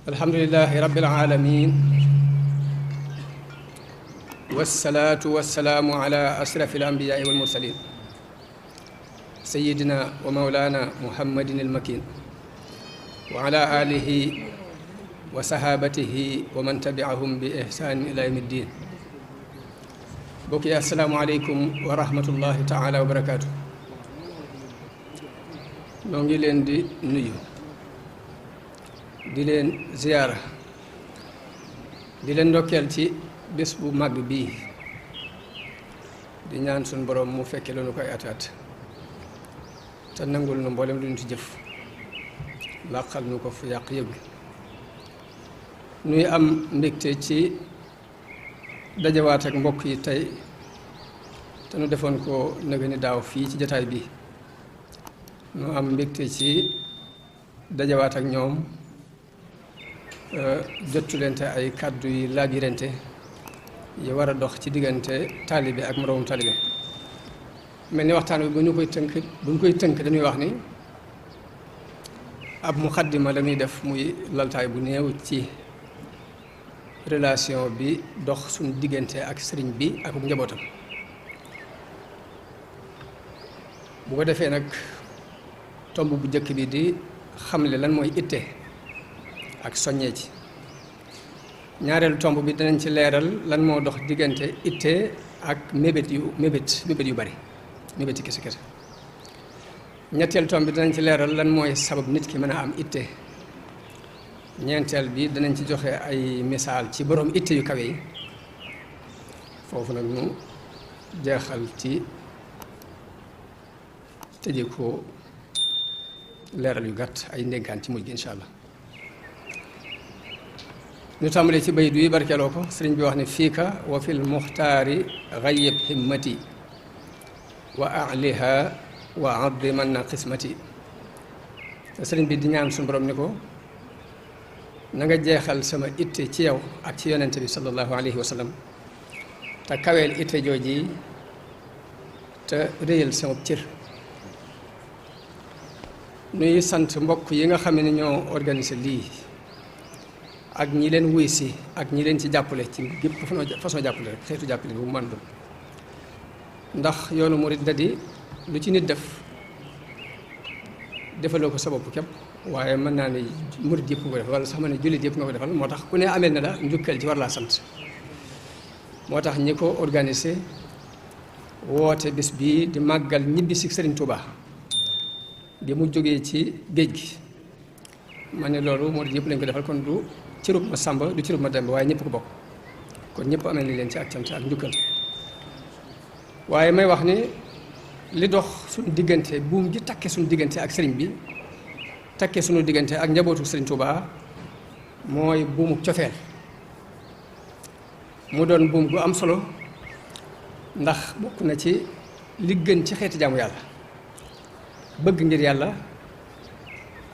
alhamdulillahi rabbil alamin wassalaatu wassalaamu ala ashrafil anbiyaai wal mursalin sayyidina wa mawlana muhammadin al makin wa ala alihi wa sahabatihi wa man tabi'ahum bi ihsaanin ila yawmi ddin. mbokk yi assalaamu aleykum wa rahmatullahi taala wa barakaatu. noo ngi leen di nuyu, di leen ziyaara, di leen ndokkeel ci bés bu màgg bii, di ñaan suñ boroom mu fekke loonu koy ataat te nangul nu mboolem lu ñu ci jëf, làqal nu ko fu yàq yëgul. nuy am mbégte ci dajawaat ak mbokk yi tey te nu defoon ko nëga ni daaw fii ci jataay bi. nu am mbégte ci dajawaat ak ñoom jottulente ay kàddu yi laabirante yi war a dox ci diggante taalibe ak moroomum taalibe. mel ni waxtaan bi bu ñu koy tënk dañuy wax ni ab muqaddima la ñuy def, muy laltaay bu néew ci relation bi dox suñu diggante ak sëriñ bi ak njabootam. bu ko defee nag tomb bu njëkk bi di xamle lan mooy itte ak soññee ci. ñaareelu tomb bi dinañ ci leeral lan moo dox diggante itte ak mébét yu bari, mébéti kese kese. ñetteelu tomb bi dinañ ci leeral lan mooy sabab nit ki mën a am itte. ñeenteel bi dinañ ci joxe ay misaal ci borom itte yu kawe yi. foofu nag ñu jeexal ci tëje ko leeral yu gàtt, ay ndénkaan ci mujj gi incha allah. ñu tàmbalee ci bayit yi barkeeloo ko. sëriñ bi wax ne fiika wa fil muxtaari gayyib himmati wa aliha wa addiman na qismati. te sëriñ bi di ñaan suñu borom ni ko na nga jeexal sama itte ci yow ak ci yonente bi sallallahu alayhi wa sallam, te kaweel itte jooji te réyal sama cër. nuy sant mbokk yi nga xam ne ñoo organisé lii ak ñi leen wuy si ak ñi leen ci jàppale ci gépp façon jàppale rek, xeetu jàppale bu mu mën doon. ndax yoonu murid da di lu ci nit def defaloo ko sa bopp képp, waaye mën naa ne murid yëpp nga ko defal, wala sax ma ne jullit yëpp nga ko defal. moo tax ku ne amel na la njukkal ci war laa sant. moo tax ñi ko organisé woote bis bii di màggal ñibbi si Sëriñ Tuubaa bi mu jógee ci géej gi. ma ne loolu murid yëpp lañ ko defal, kon du cërub ma sàmba du cërub ma demba, waaye ñëpp ko bokk. kon ñëpp amel ni leen ci ak cant ak njukkal. waaye may wax ni li dox suñu diggante, buum gi takke suñu diggante ak sëriñ bi, takke suñu diggante ak njabootu Sëriñ Tuubaa, mooy buumu cofeel. mu doon buum gu am solo, ndax bokk na ci li gën ci xeeti jaamu yàlla. bëgg ngir yàlla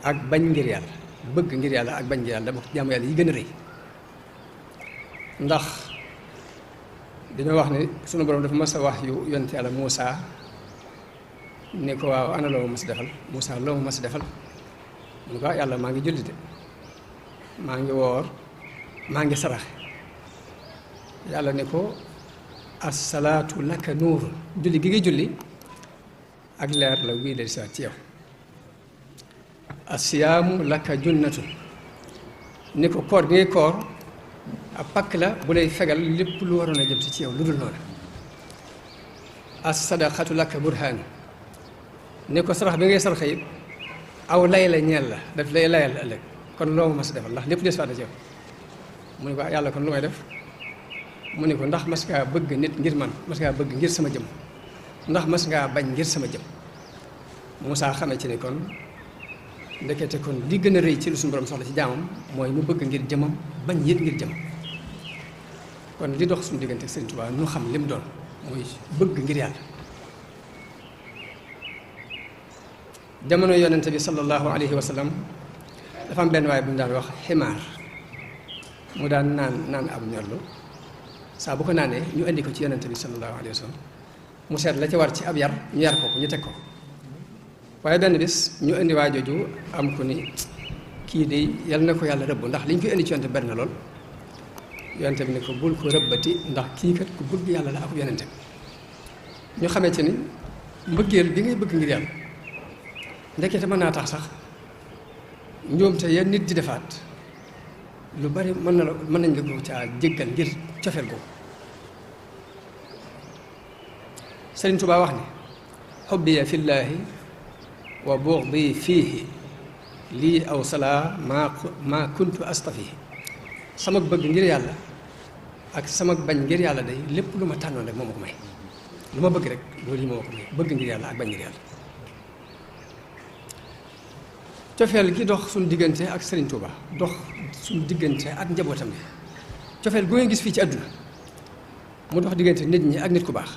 ak bañ ngir yàlla, bëgg ngir yàlla ak bañ ngir yàlla bokk jaamu yàlla yi gën a rëy. ndax dañoo wax ne sunu borom dafa mas a wax yu yonent yàlla Muusaa ne ko waaw ana loo ma mas defal. Muusaa loo ma mas defal mu ne ko yàlla maa ngi julli de, maa ngi woor, maa ngi saraxe. yàlla ne ko assalaatu laka nuur, julli gi ngay julli ak leer la wii del siwaat ci yow. asiyaamu laka junnatun, ni ko koor gi ngay koor ab pakk la bu lay fegal lépp lu waroon a jëm ci yow lu dul noonu. as sadaqatu laka burhaan, ni ko sarax bi ngay saraxe it aw lay la ñeel la, daf lay layal ëllëg. kon loo ma mas defal ndax lépp des faat ci yow. mu ne ko yàlla kon lu may def. mu ne ko ndax mas ngaa bëgg nit ngir man, mas ngaa bëgg ngir sama jëm, ndax mas ngaa bañ ngir sama jëm. Muusaa xamee ci ne kon ndekete kon li gën a rëy ci lu suñu borom soxla ci jaamam mooy mu bëgg ngir jëmam, bañ yit ngir jëmam. kon li dox suñu diggante ak Sëriñ Tuubaa ñu xam li mu doon muy bëgg ngir yàlla. jamono yonente bi sallallahu alayhi wa sallam dafa am benn waay bu ñu daan wax ximaar. mu daan naan ab ñorlu, saa bu ko naanee ñu indi ko ci yonente bi sallallahu alayhi wa sallam, mu seet la ci war ci ab yar ñu yar ko ñu teg ko. waaye benn bis ñu indi waa jooju am ku ni kii de yal na ko yàlla rëbb ndax liñ fi indi ci yonte bari na lool yonte bi ne ko bul ko rëbbati ndax kii kat ku bëgg yàlla la ak yonente ñu xamee ci ni mbëggeel bi ngay bëgg ngir yàlla ndekete mën naa tax sax njuumte ya nit di defaat lu bari mën nañ la ko caa jéggal ngir cofeel googu Sëriñ Tuubaa wax ni xubbiya fillaahi wa bughdi fiihi lii aw salaa maa kuntu astafihi sama bëgg ngir yàlla ak sama bañ ngir yàlla day lépp lu ma tànnoon rek moo ma ko may lu ma bëgg rek loolu yi moo ma ko may bëgg ngir yàlla ak bañ ngir yàlla cofeel gi dox suñu diggante ak Sëriñ Tuubaa dox suñu diggante ak njabootam bi cofeel gu ngeen gis fii ci àdduna mu dox diggante nit ñi ak nit ku baax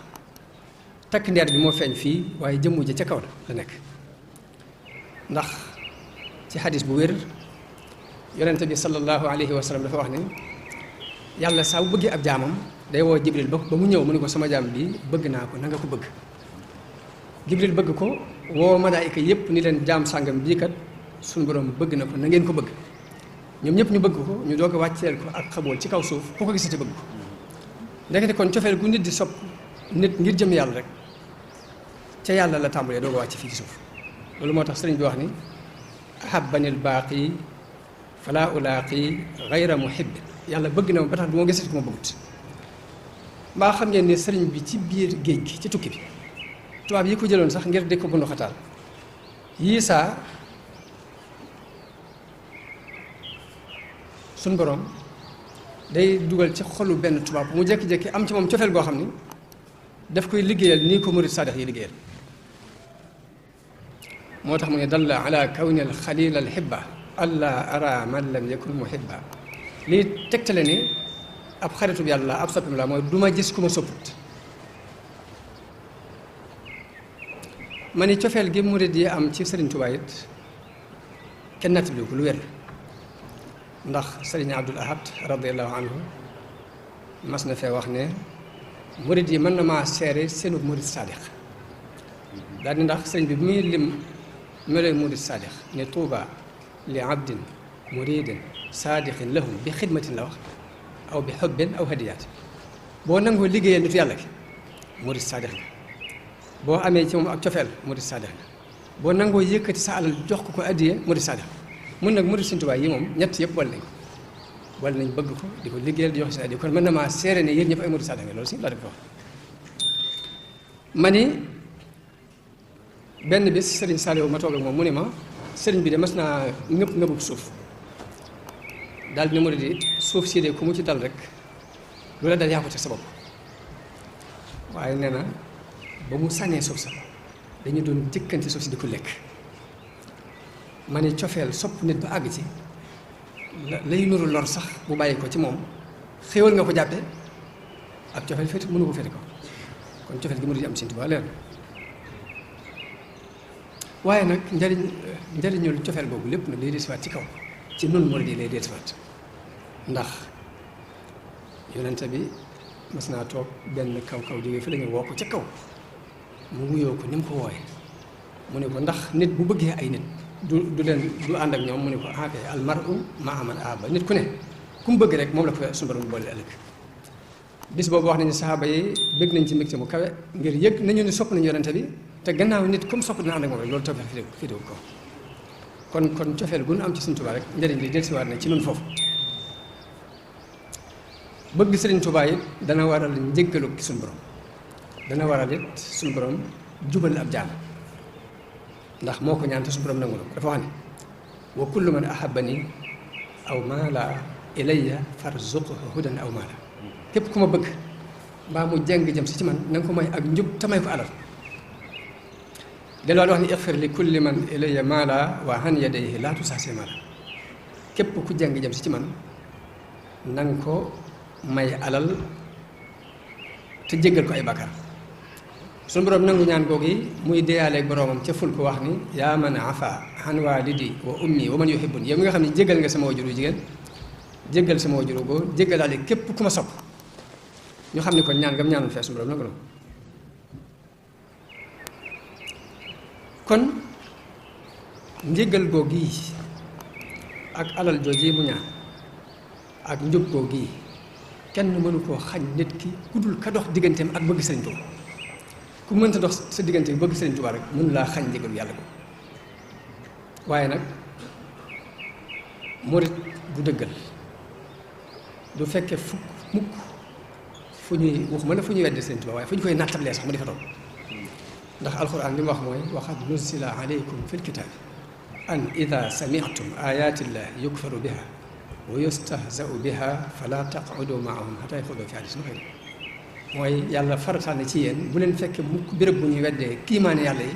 takk ndeer bi moo feeñ fii waaye jëmmu ja ca kaw la nekk ndax ci xadis bu wér yonente bi sallallahu alayhi wa sallam dafa wax ne yàlla saa bu bëggee ab jaamam day woo Jibril ba mu ñëw mu ne ko sama jaam bi bëgg naa ko na nga ko bëgg Jibril bëgg ko woo malaayika yépp ni leen jaam sàngam bii kat suñu borom bëgg na ko na ngeen ko bëgg ñoom ñëpp ñu bëgg ko ñu doog a wàcceel ko ak xabool ci kaw suuf ku ko gisati bëgg ko ndekete kon cofeel gu nit di sopp nit ngir jëm yàlla rek ca yàlla la tàmbalee doog a wàcc fii ci suuf loolu moo tax sëriñ bi wax ni ahabbanil baaqi fala ulaaqi gayra muhibb yàlla bëgg na ma ba tax du ma gisati ku ma bëggut mbaa xam ngeen ne sëriñ bi ci biir géej gi ci tukki bi tubaab yi ko jëloon sax ngir di ko bundu xataal yii saa suñ borom day dugal ci xolu benn tubaab mu jékki-jékki am ci moom cofeel goo xam ni daf koy liggéeyal nii ko murid saadix yi liggéeyal moo tax mu ne dalla ala kawni al xalil al hibba allah ara man lam yakun muhibba lii tegtale ni ab xaritu bi yàlla ab soppim la mooy du ma gis ku ma sopput ma ni cofeel gi murid yi am ci Sëriñ Tuubaa it kenn nattali ko lu wér ndax Sëriñ Abdul Ahad radiallahu anhu mas na fee wax ne murid yi mën na maa seere seenu murid saadix daal di ndax sëriñ bi bu muy lim meloy murid saadix ne tuuba li abdin muridin saadixin lahum bi xidmatin la wax aw bi xubbin aw hadiyaat boo nangoo liggéeyal nitu yàlla ki murid saadix la boo amee ci moom ak cofeel murid saadix la boo nangoo yëkkati sa alal jox ko addiye murid saadix la mun nag murid Sëriñ Tuubaa yi moom ñett yëpp boole nañ ko boole nañ bëgg ko di ko liggéeyal di jox si addiye kon mën na maa seere ne yéen ñëpp ay murid saadix la loolu si laa def ko wax ma ni benn bis sëriñ Saliou ma toog ak moom mu ne ma sëriñ bi de mas naa ngëbub suuf daal dina murid yi suuf si de ku mu ci dal rek lu la dal yaa ko teg sa bopp waaye nee na ba mu sànnee suuf sa dañu doon jëkkante suuf si di ko lekk ma ne cofeel sopp nit ba àgg ci lay nuru lor sax bu bàyyi ko ci moom xéewal nga ko jàppe ak cofeel féete mënu ko féete ko kon cofeel gi murid yi am Sëriñ Tuubaa leer na waaye nag njariñul cofeel boobu lépp nag lay desiwaat ci kaw ci nun murid yi lay desiwaat ndax yonente bi mas naa toog benn kaw jógee fi la ñu woo ko ca kaw mu wuyoo ko ni mu ko wooye mu ne ko ndax nit bu bëggee ay nit du ànd ak ñoom mu ne ko akay almaru maa man ahaba nit ku ne ku mu bëgg rek moom la ko suñu borom boole ëllëg bis boobu wax nañu saxaaba yi bëgg nañ ci mbégte mu kawe ngir yëg nañu ni sopp nañu yonente bi te gannaaw nit comme sopp dina ànd ak moom rek loolu tawfeex féetewu ko kon cofeel gu nu am ci Sëriñ Tuubaa rek njëriñ li dellusiwaat na ci nun foofu bëgg Sëriñ Tuubaa it dana waral njëggalu ci suñu borom dana waral it suñu borom jubal ab jaam ndax moo ko ñaan te suñu borom nangu na ko dafa wax ne wa kullu man ahabbani aw maala ilayya farzuqhu hudan aw maala képp ku ma bëgg mbaa mu jeng jëm si ci man na nga ko may ak njub te may ko alal delluwaat wax ni ixfir li kulli man ilayya maala wa han yadayhi laa tusaasi maala képp ku jeng jëm si ci man na nga ko may alal te jéggal ko ay bàkkaar suñu borom nangu ñaan googu yi muy deyaaleeg boroomam ca ful ko wax ni yaa man afa an walidi wa ummi wa man yuhibbun yow mi nga xam ne jéggal nga sama wajuru jigéen jéggal sama wajuru góor jéggalaale képp ku ma sopp ñu xam ne kon ñaan gam ñaanoon fee suñu borom nangu na kon njéggal googu yi ak alal jooji mu ñaan ak njub koo gii kenn mënu koo xañ nit ki ku dul ka dox digganteem ak bëgg Sëriñ Tuubaa ku mënta dox sa diggante bëgg Sëriñ Tuubaa rek mënu laa xañ njëgalu yàlla ko waaye nag murit bu dëggal du fekke fukk mukk fu ñuy waxuma la fu ñuy weddi Sëriñ Tuubaa waaye fu ñu koy nattablee sax mu di fa toog ndax alxuraan li mu wax mooy waxad nuzila aleykum fi lkitaabi an ida samitum ayatillahi yukfaru biha wa yustahzau biha fala taqudu maahum xata yaxudu fi hadiisin xayri mooy yàlla farataal na ci yéen bu leen fekkee mukk béréb bu ñuy weddee kiimaane yàlla yi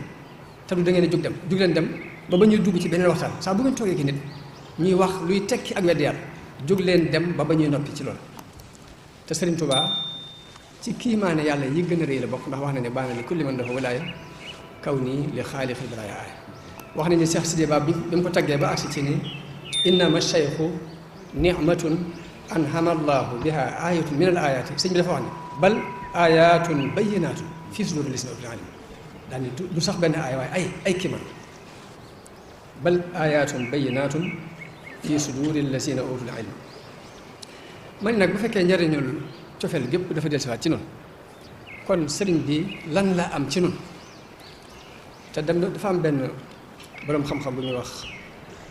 te du da ngeen a jóg dem jóg leen dem ba ba ñuy dugg ci beneen waxtaan sax bu ngeen toogee ki nit ñuy wax luy tekki ak weddi yàlla jóg leen dem ba ba ñuy noppi ci loolu te Sëriñ Tuubaa ci kiimaane yàlla yi gën a rëy la bokk ndax wax na ne baana li kulli man dafa wilaaya kaw nii li xaalixi baraaya aay wax nañu Cheikh Sidiya Ba bi mu ko taggee ba agsi ci ni innama cheikhu nicmatun anhama allahu biha ayatun min al ayati sëñ bi dafa wax ne bal ayatun bayinatun fii suduri lisina utul alim daal ni du sax benn aaya waaye ay kiimaan bal ayatun bayinatun fii suduri lisina utul ilm man nag bu fekkee njariñul cofeel gépp dafa dellusiwaat ci noonu kon sëriñ bi lan la am ci noonu te dem dafa am benn boroom xam-xam bu ñuy wax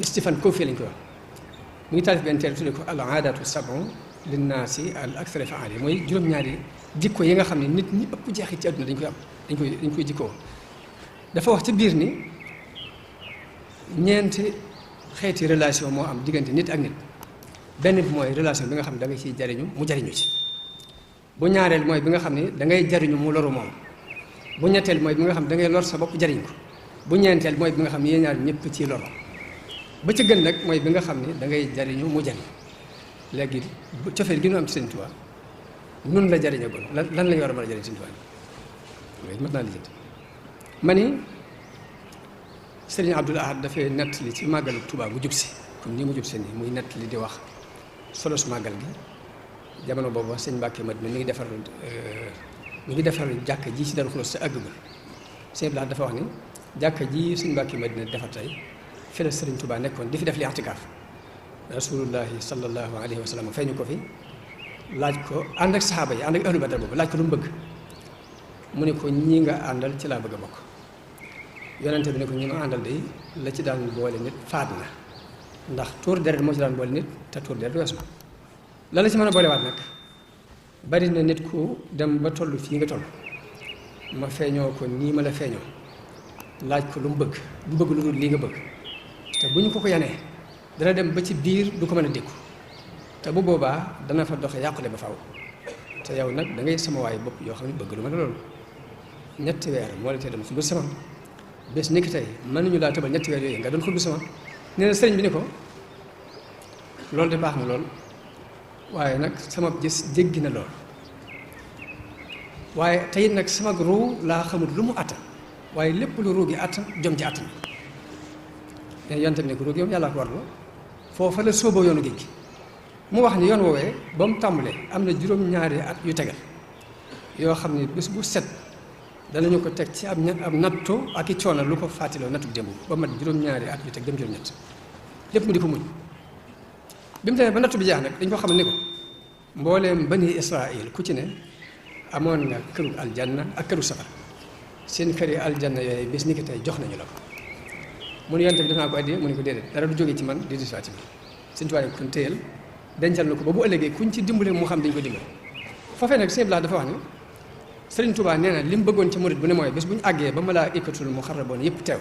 Stephen Covey lañ koy wax mu ngi taalif benn téere tuddee ko al aadatu sab'u linnaasi al akthar faali mooy juróom-ñaari jikko yi nga xam ne nit ñi ëpp jeexit ci àdduna dañ koy am dañ koy jikkoo dafa wax ci biir ni ñeenti xeeti relation moo am diggante nit ak nit benn bi mooy relation bi nga xam ne da nga ciy jariñu mu jariñu ci bu ñaareel mooy bi nga xam ne da ngay jariñu mu loru moom bu ñetteel mooy bi nga xam ne da ngay lor sa bopp jariñ ko bu ñeenteel mooy bi nga xam ne yéen ñaar ñëpp ci loru ba ca gën nag mooy bi nga xam ne da ngay jariñu mu jariñ léegi cofeel gi ñu am ci Sëriñ Tuubaa nun la jariña gon lan lañu war a mën a jariñ Sëriñ Tuubaa léegi mat naa lijjanti ma ni Sëriñ Abdul Ahad dafay nettali ci màggalu Tuubaa bu jub si comme ni mu jub si nii muy nettali di wax solo su màggal gi jamono boobu sëñ Mbàkke Madina mi ngi defar jàkka ji ci Daaru Xudoos sa àggagul sëñ Abdul Ahad dafa wax ni jàkka ji sëñ Mbàkke Madina defar tey fi la Sëriñ Tuubaa nekkoon di fi def li i'tikaaf rasulullahi sallallahu alayhi wa sallam feeñu ko fi laaj ko ànd ak saxaaba yi ànd ak ahlu badar boobu laaj ko lu mu bëgg mu ne ko ñii nga àndal ci laa bëgg a bokk yonente bi ne ko ñi ma àndal de la ci daan boole nit faat na ndax tuur deret moo ci daan boole nit te tuur deret weesu la ci mën a boolewaat nag bari na nit ku dem ba toll fii nga toll ma feeñoo ko nii ma la feeñoo laaj ko lu mu bëgg lu bëgg lu dul lii nga bëgg te bu ñu ko yanee dana dem ba ci biir du ko mën a dékku te bu boobaa dana fa doxe yàqule ba faw te yow nag da ngay sama waay bopp yoo xam ne bëgg lu ma la loolu ñetti weer moo la tee dem xutbu sama bés ni ki tey mënuñu laa tëbal ñetti weer yooyu nga doon xutbu sama nee na sëriñ bi ni ko loolu de baax na lool waaye nag sama gis jéggi na lool waaye tey nag sama ruu laa xamul lu mu attan waaye lépp lu ruu gi attan jom ci attan te yonte bi ne ko ruu gi yow yàllaa ko warloo foofa la sóoboo yoonu géej gi mu wax ni yoon woowee ba mu tàmbalee am na juróom-ñaari at yu tegal yoo xam ne bés bu set danañu ko teg ci ab nattu ak i coono lu ko fàttiloo nattu démb ba mat juróom-ñaari at yu teg dem juróom-ñett lépp mu di ko muñ bi mu demee ba nattu bi jeex nag dañ ko xam ne ko mbooleem bani Israël ku ci ne amoon nga këru aljanna ak këru safara seen këri aljanna yooyu bés ni ki tey jox nañu la ko mu ne yonte bi def naa ko addiyee mu ne ko déedéet dara du jógee ci man di disuwaat ci man Sëñ Tuubaa kon téyel dencal na ko ba bu ëllëgee kuñ ci dimbale mu xam dañ ko dimbale foofee nag Sëñ Abdul dafa wax ne Sëriñ Tuubaa nee na li mu bëggoon ci murit bu ne mooy bés bu ñu àggee ba malaa'ikatul muqarraboon yëpp teew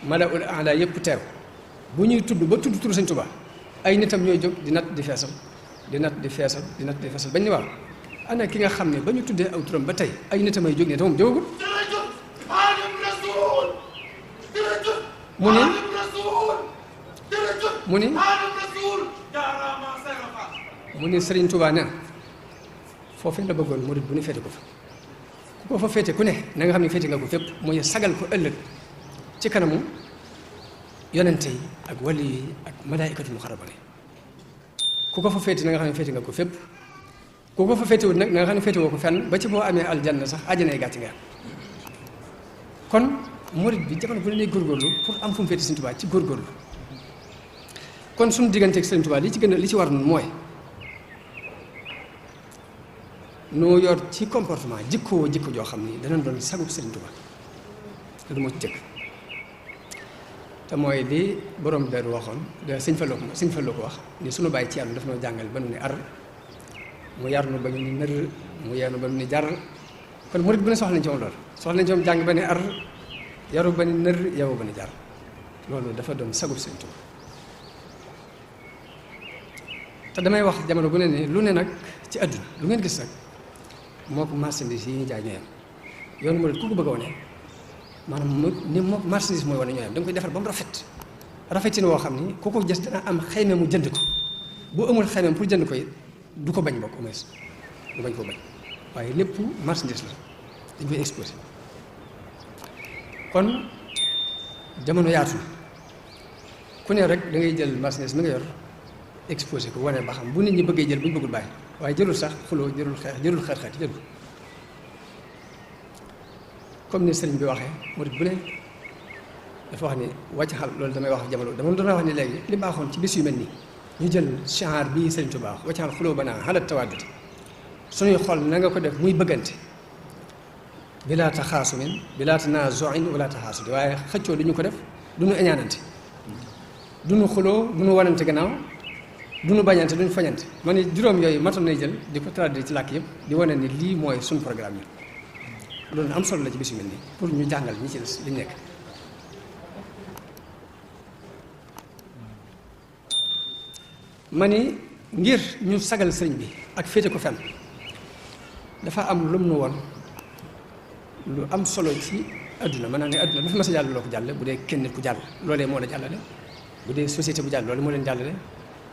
malaa'ul a'laa yëpp teew bu ñuy tudd ba tudd turu Sëñ Tuubaa ay nitam ñooy jóg di nat di feesal di nat di feesal di nat di feesal bañ ni waaw ana ki nga xam ne ba ñu tuddee aw turam ba tey ay nitam ay jóg ne te moom jógagul mu ni Sëriñ Tuubaa nee na foofee la bëggoon murit bu ne féete ko fa ku ko fa féete ku ne na nga xam ne féete nga ko fépp mooy sagal ko ëllëg ci kanamu yonente yi ak wali yi ak malaayikatul muqarraboon ku ko fa féete na nga xam ne féete nga ko fépp ku ko fa féetewut nag na nga xam ne féete woo ko fenn ba ci boo amee aljanna sax àjjanay gàcc nga kon murit bi jamono bu ne nay góorgóorlu pour am fu mu féete Sëriñ Tuubaa ci góorgóorlu kon suñu digganteeg Sëriñ Tuubaa li ci gën a li ci war mooy noo yor ci comportement jikko joo xam ni danañ doon sagub Sëriñ Tuubaa loolu moo ci jëkk te mooy li borom Daaru waxoon sëñ Fallu ko wax ni sunu bàyyi ci yàlla daf noo jàngal ba nu ni ar mu yar nu ba ñu ni nër mu yeenu ba nu ni jar kon murit bu ne soxla nañ ci moom loolu soxla nañ ci moom jàng ba ni ar yaru ba ni nër yow ba ni jar loolu dafa doon sagub Sëriñ Tuubaa te damay wax jamono bu ne ni lu ne nag ci àdduna lu ngeen gis nag moo ko marchandise yi ñu jaay ñooyam yoonu murit ku ko bëgg a wane maanaam ni moo marchandise mooy wane ñooyam da nga koy defar ba mu rafetin woo xam ni ku ko gis dana am xëy na mu jënd ko bu amul xëy na pour jënd ko it du ko bañ bokk au moins du bañ koo bañ waaye lépp marchandise la dañ koy exposé kon jamono yaatu ku ne rek da ngay jël marchandise mi nga yor exposé ko wane ba xam bu nit ñi bëggee jël bu ñu bëggul bàyyi waaye jëlul sax xuloo jëlul xeex jëlul xeet jëlul comme ni sëriñ bi waxee murid bu ne dafa wax ni wàcc xal loolu damay wax jamono dama doon wax ni léegi li baaxoon ci bis yu mel nii ñu jël shaar bii sëriñ Tuubaa wax wàcc xal xuloo ba naa xalaat tawaadut suñuy xol na nga ko def muy bëggante bilaa taxaasumin bilaa tanaazuin wala taxaasudi waaye xëccoo duñu ko def duñu eñaanante duñu xuloo duñu wanante gannaaw duñu bañante duñu fañante ma ne juróom yooyu matoon nay jël di ko traduire ci làkk yëpp di wane ni lii mooy suñu programme yi loolu am solo la ci bis yu mel nii pour ñu jàngal ñi ci des li ñu nekk ma ni ngir ñu sagal sëriñ bi ak féete ko fenn dafa am lum nu woon lu am solo ci adduna mën naa ne adduna lu fi mas a jàll loo ko jàll bu dee kenn nit ku jàll loolee moo la jàllale bu dee société bu jàll loolu moo leen jàllale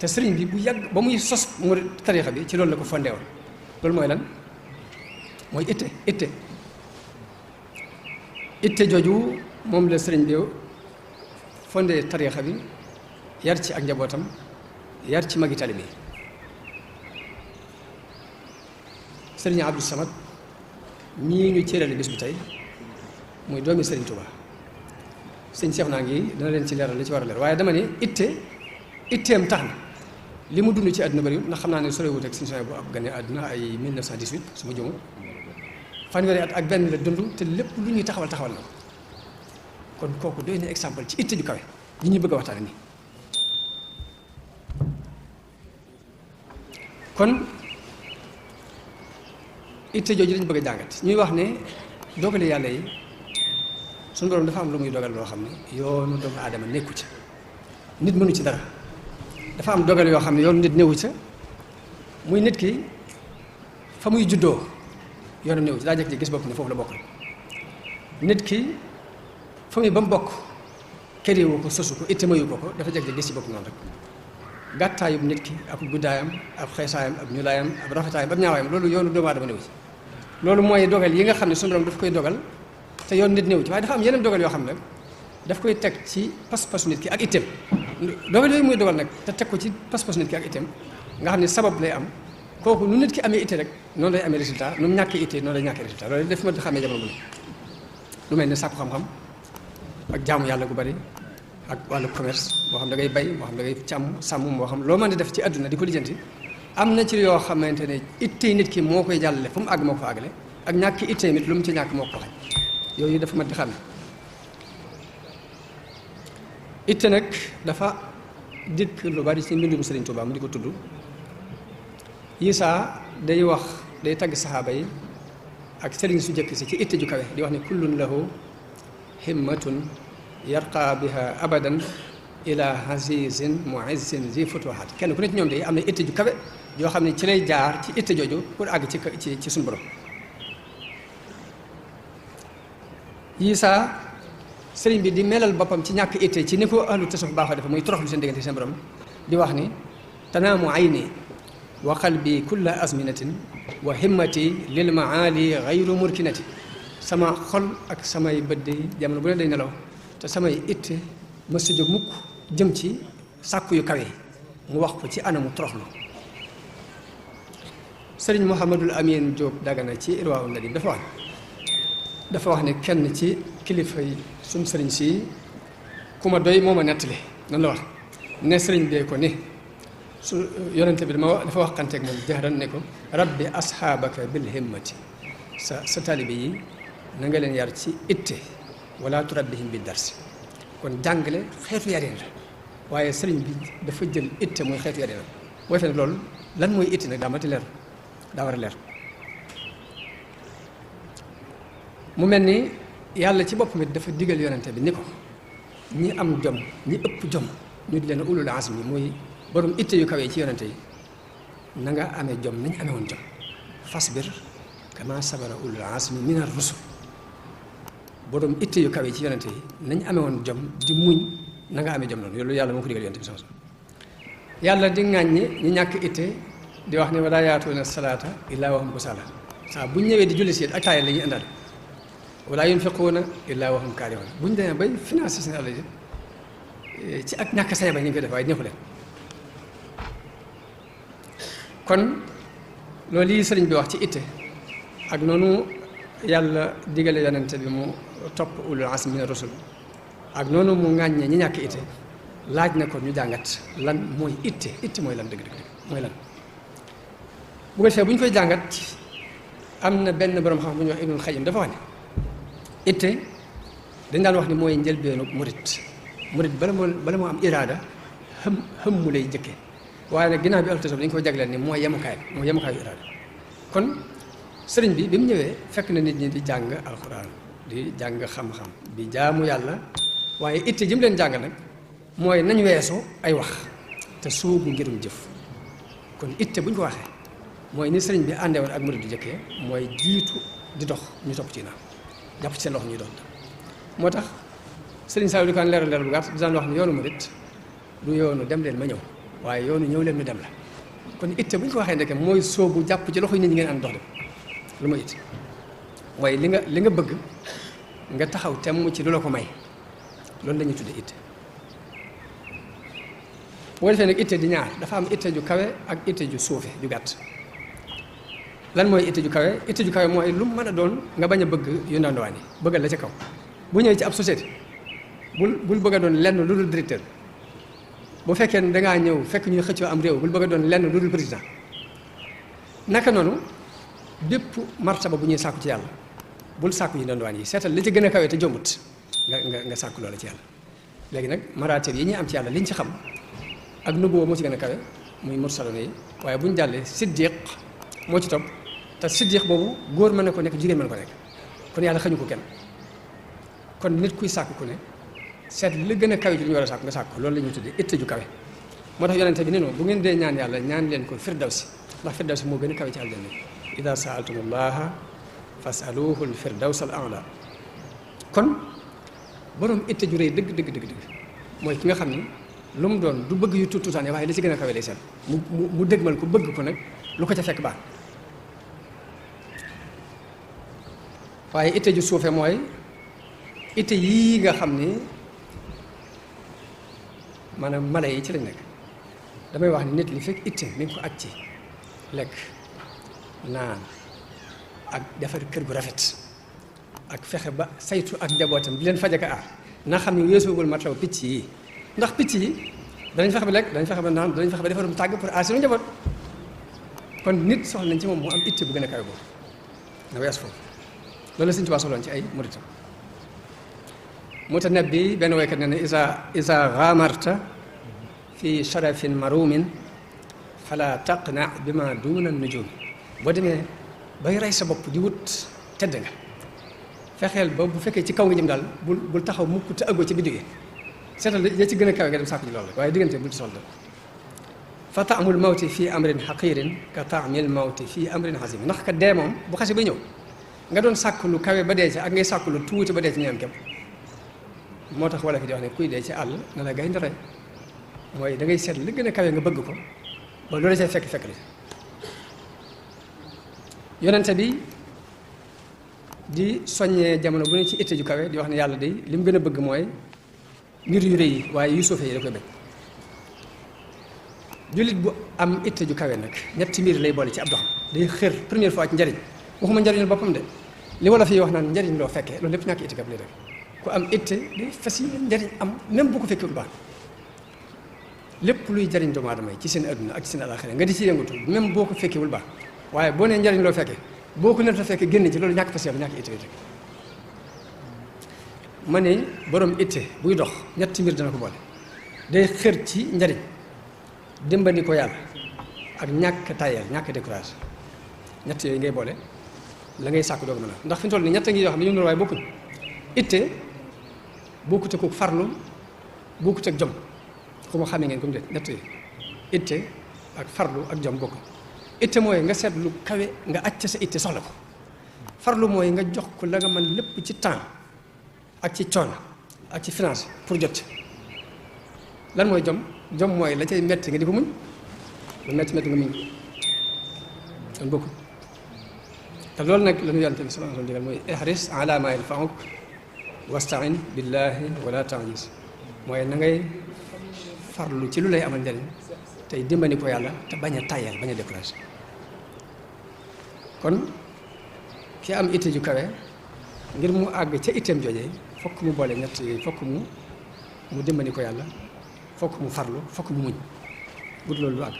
te sëriñ bi bu yàgg ba muy sos mu tariixa bi ci loolu la ko fondé woon loolu mooy lan mooy itte jooju moom la sëriñ bi fondé tariixa bi yar ci ak njabootam yar ci magi tali bi sëriñ Abdou Samad ñii ñu cërale bis bi tey muy doomi sëriñ Touba sëñ Cheikh naa ngi dana leen ci leeral li ci war a leer waaye dama ne itteem tax na li mu dund ci àdduna bëriwul ndax xam naa ne sorewut ak suñu soxna bu ab gane àdduna ay 1918 su ma jumul fanweeri at ak benn la dund te lépp lu ñuy taxawal na ko kon kooku doy na exemple ci itte ju kawe yi ñuy bëgg a waxtaane nii kon itte jooju lañu bëgg a jàngat ñuy wax ne dogale yàlla yi suñu borom dafa am lu muy dogal loo xam ne yoonu doomu aadama nekku ca nit mënu ci dara dafa am dogal yoo xam ne yoonu nit néewu ca muy nit ki fa muy juddoo yoonu néewu ci daa jekk ci gis bopp ne foofu la bokk nit ki fa muy ba mu bokk këriwu ko sosu ko itte mayu ko dafa jekk ci gis ci bopp noonu rek gàttaayub nit ki ak guddaayam ak xeesaayam ak ñulaayam ak rafetaayam ak ñaawaayam loolu yoonu doomu aadama néewu ci loolu mooy dogal yi nga xam ne suñu borom daf koy dogal te yoon nit néew ci waaye dafa am yeneen dogal yoo xam ne daf koy teg ci pas-pasu nit ki ak itteem dogal yooyu muy dogal nag te teg ko ci pas-pasu nit ki ak itteem nga xam ne sabab lay am kooku nu nit ki amee itte rek noonu lay amee résultat nu mu ñàkkee itte noonu lay ñàkkee résultat loolu daf ma xamee jamono bu ne lu mel ne sàkku xam-xam ak jaamu yàlla gu bari ak wàllu commerce moo xam da ngay bay moo xam da ngay sàmm moo xam loo mën di def ci àdduna di ko lijjanti am na ci yoo xamante ne ittey nit ki moo koy jàllale fu mu àgg moo ko fa àggale ak ñàkk ittey nit lu mu ci ñàkk moo ko xaj yooyu dafa mat di xam itte nag dafa dikk lu bari ci mbindum Sëriñ Tuubaa mu di ko tudd Isaa day wax day tagg saxaaba yi ak sëriñ su jëkk si ci itte ju kawe di wax ne kullun lahu himmatun yarqa biha abadan ila azizin muizzin zi futuhat kenn ku ne ci ñoom day am na itte ju kawe yoo xam ne ci lay jaar ci itte jooju pour àgg ci suñu borom Isaa sëriñ bi di melal boppam ci ñàkk itte ci ni ko ahlu tasawuf baaxoo defe muy toroxlu seen diggante seen borom di wax ni tanaamu ayni wa qalbi kulla azminatin wa himmati lil maali gayru murkinati sama xol ak samay bët yi jamono bu ne day nelaw te samay itte mës sa jóg mukk jëm ci sàkku yu kawe mu wax ko ci anamu toroxlu sëriñ Mouhamadul Amin Diop Dagana ci Irwaa Nadim dafa wax ne kenn ci kilifa yi suñ sëriñ si ku ma doy moo ma nettali noonu la wax ne sëriñ bee ko ni su yonente bi dafa waxanteeg moom jahran ne ko rabbi asxaabaka bil himmati sa taalibe yi na nga leen yar ci itte wala turabbihim bi darsi kon jàngale xeetu yareen la waaye sëriñ bi dafa jël itte mooy xeetu yareen la booy fene loolu lan mooy itte nag daa mati leer daa war a leer mu mel ni yàlla ci boppam it dafa digal yonente bi ni ko ñi am jom ñi ëpp jom ñu di leen ulul azmi mooy borom itte yu kawee ci yonente yi na nga amee jom nañ amee woon jom fasbir kama sabara ulul azmi minar rusul borom itte yu kawee ci yonente yi nañ amee woon jom di muñ na nga amee jom noonu loolu yàlla moo ko digal yonente bi sama yàlla di ŋàññi ñi ñàkk itte di wax ne wala yaatuuna salaata illaa wa hum kusaala saa bu ñu ñëwee di julli si ak taaya la ñuy indaale wala yunfiquuna illaa wa hum kaarihuun bu ñu demee bay financé seen àll ci ak ñàkk sañ ba ñu ngi koy def waaye neexu leen kon loolu yi sëriñ bi wax ci itte ak noonu yàlla digale yonente bi mu topp ulul azmi mina rusul ak noonu mu ŋàññee ñi ñàkk itte laaj na ko ñu jàngat lan mooy itte mooy lan dëgg mooy lan bu ko defee bu ñu koy jàngat am na benn borom xam bu ñuy wax Ibnul Xayyim dafa wax ne itte dañ daan wax ni mooy njëlbeenu murit bala moo am iraada xëm mu lay jëkkee waaye nag ginnaaw bi altasab dañu koy jagleel ni mooy yemukaayu iraada kon sëriñ bi mu ñëwee fekk na nit ñi di jàng alxuraan di jàng xam-xam di jaamu yàlla waaye itte ji mu leen jàng nag mooy nañ weesu ay wax te sóobu ngirum jëf kon itte bu ñu ko waxee mooy ni sëriñ bi àndee woon ak murit di jëkkee mooy jiitu di dox ñu topp ci naaw jàpp ci seen loxo ñuy dox moo tax sëriñ Saliou di ko leeral bu gàtt di daan wax ne yoonu murit du yoonu dem leen ma ñëw waaye yoonu ñëw leen ñu dem la kon itte bu ñu ko waxee ndeke mooy sóobu jàpp ci loxo nit ñi ngeen ànd dox dem lu ma itte mooy li nga bëgg nga taxaw temm ci lu la ko may loolu la ñuy tuddee itte boo defee nag itte di ñaar dafa am itte ju kawe ak itte ju suufe ju gàtt lan mooy itte ju kawe mooy lu mën a doon nga bañ a bëgg yu ndandowaan yi bëggal la ca kaw bu ñëwee ci ab société bul bëgg a doon lenn lu dul directeur bu fekkee ne dangaa ñëw fekk ñuy xëccoo am réew bul bëgg a doon lenn lu dul président naka noonu bépp martaba bu ñuy sàkku ci yàlla bul sàkku yi ndandowaan yi seetal li ci gën a kawe te jombut nga sàkku loola ci yàlla léegi nag maraatib yi ñuy am ci yàlla liñ ci xam ak nubuwa moo ci gën a kawe muy mursaloon yi waaye bu ñu jàllee siddiq moo ci topp te siddiq boobu góor mën na ko nekk jigéen mën na ko nekk kon yàlla xañu ko kenn kon nit kuy sàkk ku ne seet li gën a kawe ci li ñu war a sàkk nga sàkk ko loolu la ñuy tuddee itte ju kawe moo tax yonente bi ne noonu bu ngeen dee ñaan yàlla ñaan leen ko firdawsi ndax firdawsi moo gën a kawe ci aljanna ida saaltumullaha fasaluhu l firdaws al a'la kon borom itte ju rëy dëgg mooy ki nga xam ni lu mu doon du bëgg yu tuutaane waaye li ci gën a kawe lay seet mu dëgmal ko bëgg ko nag lu ko ca fekk baax waaye itte ju suufe mooy itte yii nga xam ni maanaam mala yi ci lañ nekk damay wax ni nit li fekk itte mi ngi ko aj ci lekk naan ak defar kër gu rafet ak fexe ba saytu ak njabootam di leen faj ak aar na xam ne weesuwul matlaw picc yi ndax picc yi danañ fexe ba lekk danañ fexe ba naan danañ fexe ba defarum tàgg pour aar seen njaboot kon nit soxla nañ ci moom mu am itte bu gën a kawe boobu na wees foofu loolu la Sëñ Tuubaa soxloon ci ay muritam Mutanabbi benn waykat ne ne isa gaamarta fi sharafin marumin fala taqna bi ma duna nujum boo demee bay rey sa bopp di wut tedd nga fexeel ba bu fekkee ci kaw nga jëm daal bul taxaw mukk te ëggoo ci biddi gi seetal ya ci gën a kawe nga dem sàkku ci loolu rek waaye diggante bul ci sol fa taamul mawti fii amrin xaqirin ka taamil mawti fii amrin xasim ndax ka dee moom bu xase ba ñëw nga doon sàkk lu kawe ba dee ci ak ngay sàkk lu tuuti ba dee ci ñoom képp moo tax wala fi di wax ne kuy dee ci àll na la gaynde rey mooy da ngay seet li gën a kawe nga bëgg ko ba loolu see fekk li yonente bi di soññee jamono bu ne ci itte ju kawe di wax ne yàlla day li mu gën a bëgg mooy mbir yu rëy yi waaye yu suufee yi da koy bëgg jullit bu am itte ju kawe nag ñetti mbir lay boole ci ab doxam day xër première fois ci njariñ waxuma njariñul boppam de li wala fi wax naan njariñ loo fekkee loolu lépp ñàkk itte gab lay def ku am itte day fas yi njariñ am même bu ko fekkee lu baax lépp luy jariñ doomu aadama yi ci seen adduna ak ci seen alaxira nga di ci yëngatu même boo ko fekkewul baax waaye boo nee njariñ loo fekkee boo ko neta fekkee génn ci loolu ñàkk passion ñàkk itte rek ma ne borom itte buy dox ñetti mbir dana ko boole day xër ci njariñ dimbali ko yàlla ak ñàkk tayal ñàkk décourage ñett yooyu ngay boole la ngay sàkk doog mën a ndax fi mu toll nii ñett ngi yoo xam ne ñu ngi waaye bokkuñ itte bokkut ak farlu bokkut ak jom ku ma xamee ngeen comme de ñett yi itte ak farlu ak jom bokkuñ itte mooy nga seet lu kawe nga acc sa itte soxla ko farlu mooy nga jox ko la nga mën lépp ci temps ak ci coono ak ci finance pour jot lan mooy jom jom mooy la cay metti nga di ko muñ lu metti metti nga muñ kon bokkuñ te loolu nag la ñu yonent bi sallallahu alayhi wa sallam digal mooy ihris ala ma yanfa'uk wastain billahi wala ta'jis mooy na ngay farlu ci lu lay amal njariñ tey dimbali ko yàlla te bañ a tàyyal bañ a découragé kon ki am itte ju kawe ngir mu àgg ca itteem joojee fokk mu boole ñett yooyu fokk mu dimbali ko yàlla fokk mu farlu fokk mu muñ bu loolu lu àgg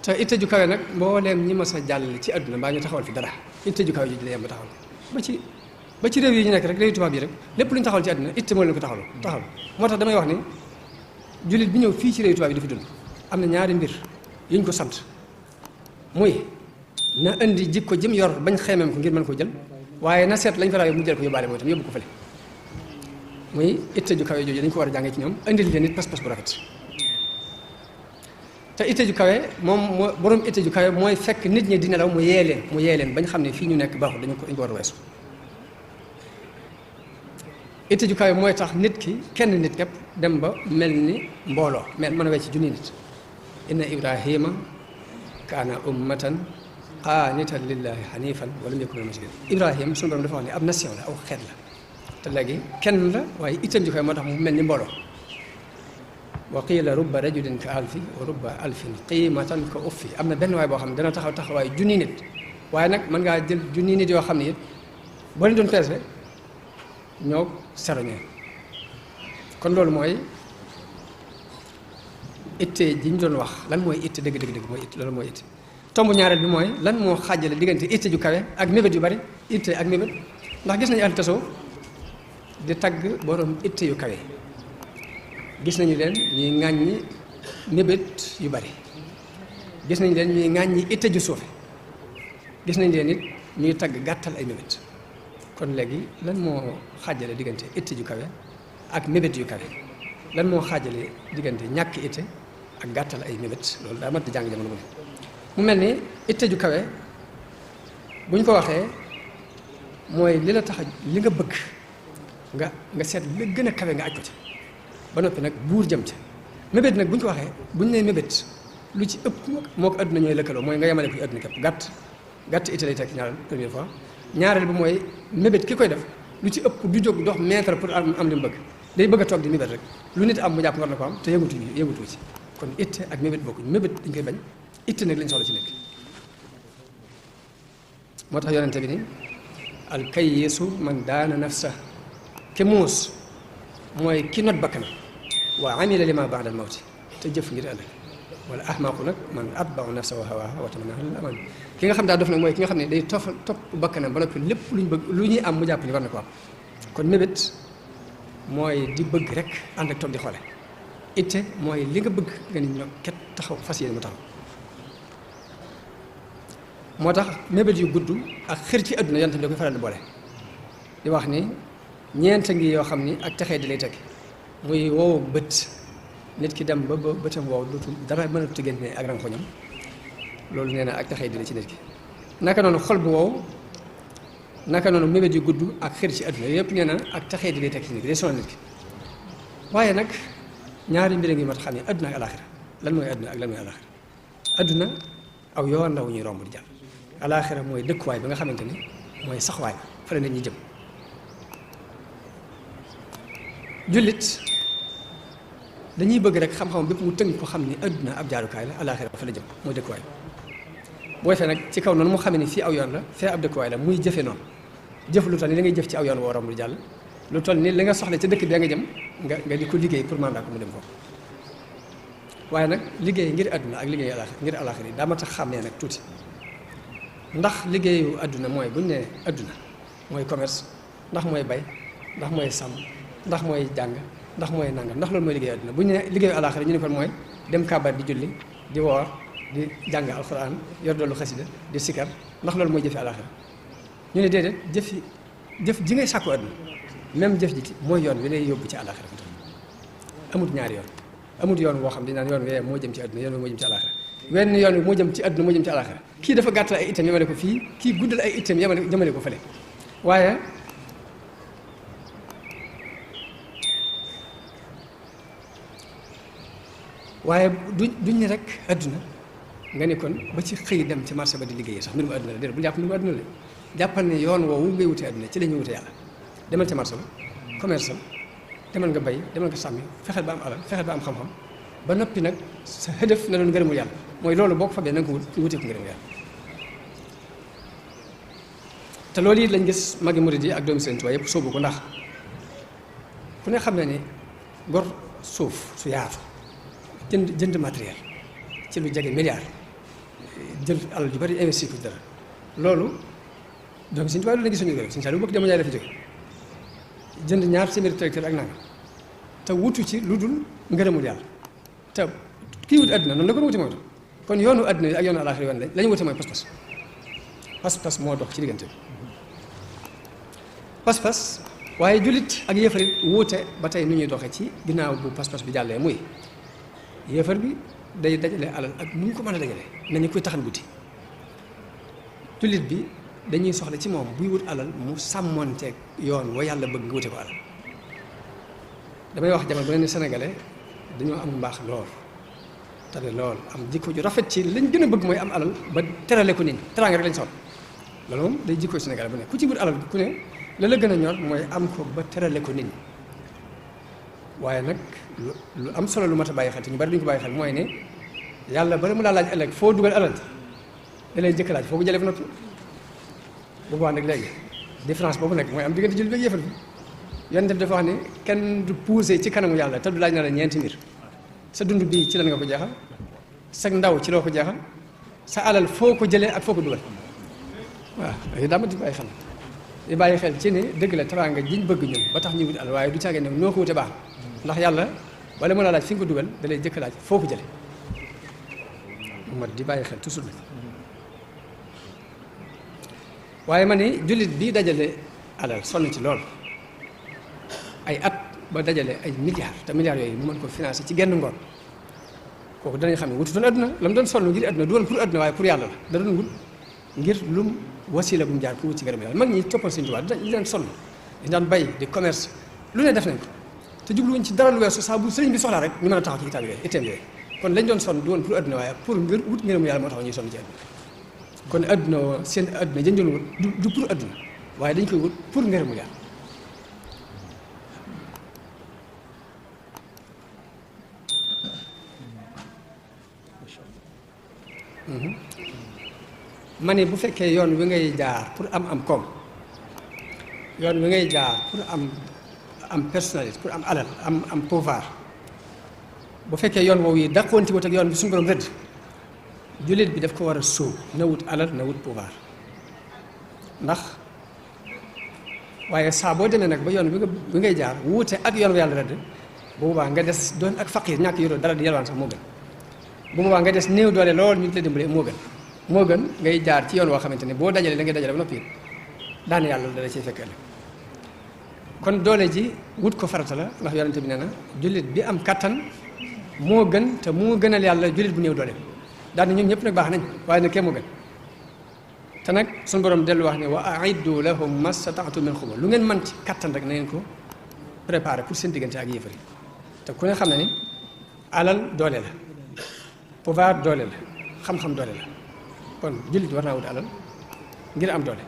te itte ju kawe nag mbooleem ñi ma sa jàll ci àdduna mbaa ñu taxawal fi dara itte ju kawe ji la yem ba taxawal ba ci réew yi ñu nekk rek réew tubaab yi rek lépp lu ñu taxawal ci àdduna itte moo leen ko taxawal moo tax damay wax ni jullit bi ñëw fii ci réew tubaab yi dafa dund am na ñaari mbir yu ñu ko sant muy na indi jikko jëm yor bañ xeemeem ko ngir mën ko jël waaye na seet lañ fa rawee mu jël ko yóbbaale mooy tam yóbbu ko fële muy itte ju kawe jooju dañ ko war a jàngee ci ñoom indil leen nit pas-pas bu rafet te itte ju kawe moom borom itte ju kawe mooy fekk nit ñi di nelaw mu yee leen bañ xam ne fii ñu nekk baaxul dañ ko war a weesu itte ju kawe mooy tax nit ki kenn nit képp dem ba mel ni mbooloo mën a wecc junni nit inna ibrahima kaana ummatan qaanitan lillahi hanifan wa lam yakun minal mushrikin ibrahima sunu borom dafa wax ne ab nation la aw xeet la te léegi kenn la waaye itteem ju kawe moo tax mu mel ni mbooloo wa qiila rubba rajulin ka alfi wa rubba alfin qiimatan ka uffi am na benn waay boo xam ne dana taxawaay junni nit waaye nag mën ngaa jël junni nit yoo xam ne it boo leen doon peese ñoo seroñee kon loolu mooy itte ji ñu doon wax lan mooy itte dëgg mooy itte loolu mooy itte tomb ñaareel bi mooy lan moo xaajale diggante itte ju kawe ak mébét yu bari itte ak mébét ndax gis nañu ahlu tasawuf di tagg borom itte yu kawe gis nañu leen ñuy ŋàññi mébét yu bari gis nañu leen ñuy ŋàññi itte ju suufe gis nañu leen it ñuy tagg gàttal ay mébét kon léegi lan moo xaajale diggante itte ju kawe ak mébét yu kawe lan moo xaajale diggante ñàkk itte ak gàttal ay mébét loolu daa mat di jàng jamono mu mel ni itte ju kawe bu ñu ko waxee mooy li la tax li nga bëgg nga seet li gën a kawe nga aj ko ci ba noppi nag buur jëm ca mébét nag bu ñu ko waxee bu ñu nee mébét lu ci ëpp moo ko adduna ñooy lëkkaloo mooy nga yemale ko adduna képp gàtt itte lay tekki ñaareel première fois ñaareel bi mooy mébét ki koy def lu ci ëpp du jóg dox mètre pour am li mu bëgg day bëgg a toog di mébét rek lu nit am mu jàpp war na ko am te yëngutu ci kon itte ak mébét bokkuñ mébét dañ koy bañ itte nag lañ soxla ci nekk moo tax yonente bi ni al kayyisu man daana nafsa ke muus mooy ki not bakkanam wa amila lima ba'da al mawti te jëf ngir ëllëg wala ahmaqu nag man atba'u nafsa wa hawaha wa tamanna al aman ki nga xam daa dof nag mooy ki nga xam ne day topp bakkanam ba noppi lépp luñ bëgg lu ñuy am mu jàpp ni war na ko am kon mébét mooy di bëgg rek ànd ak toog di xoole itte mooy li nga bëgg nga ni ñoo ket taxaw fas yéene mu taxaw moo tax mébét yu gudd ak xër ci àdduna yonent bi da koy faral di boole di wax ni ñeent ngi yoo xam ni ak texee di lay teg muy wow bët nit ki dem ba bëtam wow dootul dara mën a tëggante ak rankoñam loolu nee na ak texee di la ci nit ki naka noonu xol bu wow naka noonu mébét yu gudd ak xër ci àdduna yëpp nee na ak texee di lay teg ci nit ki day sonal nit ki waaye nag ñaari mbir ngi mat xam ne àdduna ak alaxira lan mooy àdduna ak lan mooy alaxira àdduna aw yoon ndaw ñuy romb di jàll alaxira mooy dëkkuwaay bi nga xamante ni mooy saxwaay fa la nit ñi jëm jullit dañuy bëgg rek xam-xam bépp mu tënk ko xam ni àdduna ab jaarukaay la alaxira fa la jëm mooy dëkkuwaay booy fee nag ci kaw noonu mu xamee ni fii aw yoon la fee ab dëkkuwaay la muy jëfe noonu jëf lu tax ni da ngay jëf ci aw yoon woo romb di jàll lu toll ni li nga soxla ci dëkk bi nga jëm nga di ko liggéey pour mandat ko mu dem foofu waaye nag liggéey ngir àdduna ak liggéey ngir alaxira yi daa ma tax xàmmee nag tuuti ndax liggéeyu àdduna mooy buñ ne àdduna mooy commerce ndax mooy bay ndax mooy sàmm ndax mooy jàng ndax mooy nangam ndax loolu mooy liggéeyu àdduna buñ ne liggéeyu alaxira ñu ne kon mooy dem kàbbar di julli di woor di jàng alxuraan yor doolu xasida di sikar ndax loolu mooy jëfi alaxira ñu ne déedéet jëf ji ngay sàkku àdduna même jëf ji mooy yoon wi lay yóbbu ci alaxira fi tam amut ñaari yoon amut yoon woo xam di naan yoon wee moo jëm ci àdduna yoon wi moo jëm ci alaxira wenn yoon wi moo jëm ci àdduna moo jëm ci alaxira kii dafa gàttal ay itam yemale ko fii kii guddal ay itam jëmale ko fële waaye duñ ne rek àdduna nga ne kon ba ci xëy dem ci marché ba di liggéeyee sax mbirum àdduna la déedéet bu jàpp mbirum àdduna la jàppal ne yoon woowu ngay wutee àdduna ci la ñuy wute yàlla demal ci marché ba commerce am demal nga bay demal nga sàmmi fexeel ba am alal fexeel ba am xam-xam ba noppi nag sa hëdëf na doon ngërëmul yàlla mooy loolu boo ko fabee na nga ko wutee ko ngërëmul yàlla te loolu it lañ gis magi murid yi ak doomi Sëriñ Tuubaa yëpp sóobu ko ndax ku ne xam ne ni gor suuf su yaatu jënd matériel ci lu jege milliard jël alal ju bari investir ko dara loolu donc Sëriñ Tuubaa loolu la gis suñu réew Sëriñ Saliou bokk jamono jaay dafa jóge jënd ñaar téeméeri tracteur ak nangam te wutu ci lu dul ngërëmul yàlla te kii wut àdduna noonu la ko wuti mooy kon yoonu àdduna yi ak yoonu àllaaxira yoon la ñu wute mooy pas-pas moo dox ci diggante bi pas-pas waaye jullit ak yéefar it wuute ba tey nu ñuy doxee ci ginnaaw bu pas-pas bi jàllee muy yéefar bi day dajale alal ak nu ñu ko mën a dajale nañu koy taxan guddi jullit bi dañuy soxla ci moom buy wut alal mu sàmmoonteeg yoon wa yàlla bëgg nga wute ko alal damay wax jamono bu leen ne sénégalais dañoo am mbaax lool tane lool am jikko ju rafet ci lañ gën a bëgg mooy am alal ba terale ko nit ñi teraanga rek lañ soxla loolu moom day jikko sénégalais bu ne ku ci wut alal ku ne la la gën a ñor mooy am ko ba terale ko nit ñi waaye nag lu am solo lu mat a bàyyi xel te ñu bari duñ ko bàyyi xel mooy ne yàlla bari mu laa laaj ëllëg foo dugal alal da lay jëkk laaj foo ko jëlee ba noppi bu boobaa nag léegi différence boobu nag mooy am diggante jullit bi ak yéefar bi yoon def dafa wax ne kenn du poussé ci kanamu yàlla te du laaj na la ñeenti mbir sa dund bii ci lan nga ko jeexal sa ndaw ci loo ko jeexal sa alal foo ko jëlee ak foo ko dugal waaw yooyu daa ma di bàyyi xel di bàyyi xel ci ne dëgg la teraanga jiñ bëgg ñun ba tax ñu wut alal waaye du caagee ne noo ko wute baax ndax yàlla wala mën a laaj fi nga ko dugal da lay jëkk laaj foo ko jëlee mat di bàyyi xel toujours nag waaye ma ne jullit bi dajale alal sonn ci lool ay at ba dajale ay milliards te milliards yooyu mu mën ko financer ci genn ngoon kooku danañ xam ne wututoon adduna la mu doon sonn ngir adduna du woon pour adduna waaye pour yàlla la da doon wut ngir lum wasila bu mu jaar pour wut ci gërëm yàlla mag ñi toppoon Sëriñ Tuubaa di leen sonn di daan bay di commerce lu ne def nañ ko te jubluwuñ ci dara lu weesu saa bu sëriñ bi soxlaa rek ñu mën a taxaw ci itaab yooyu itam yooyu kon lañ doon sonn du woon pour adduna waaye pour ngir wut ngërëm yàlla moo tax ñuy sonn ci adduna kon adduna seen adduna jën doon wut du pour adduna waaye dañ koy wut pour ngërëmu yàlla ma ne bu fekkee yoon wi ngay jaar pour am koom yoon wi ngay jaar pour am personnalité pour am alal am pouvoir bu fekkee yoon woowu yi dàqoonti wut ak yoon bi suñu borom rëdd jullit bi daf ko war a sóob na wut alal na wut pouvoir ndax waaye saa boo demee nag ba yoon bi ngay jaar wuute ak yoon wi yàlla rëdd bu boobaa nga des doon ak faqiir ñàkk yoroo dara di yalwaan sax moo gën bu boobaa nga des néew doole lool ñu la dimbale moo gën ngay jaar ci yoon woo xamante ne boo dajalee da ngay dajale ba noppi daan yàlla dala ciy fekk ëllëg kon doole ji wut ko farata la ndax yonente bi nee na jullit bi am kattan moo gën te moo gënal yàlla jullit bu néew doole daan ñoom ñëpp nag baax nañ waaye nag kee moo gën te nag suñu borom dellu wax ne wa a'iddu lahum mastata'tu min quwwa lu ngeen mën ci kattan rek na ngeen ko préparé pour seen diggante ak yéefar yi te ku ne xam na ni alal doole la pouvoir doole la xam-xam doole la kon jullit war naa wut alal ngir am doole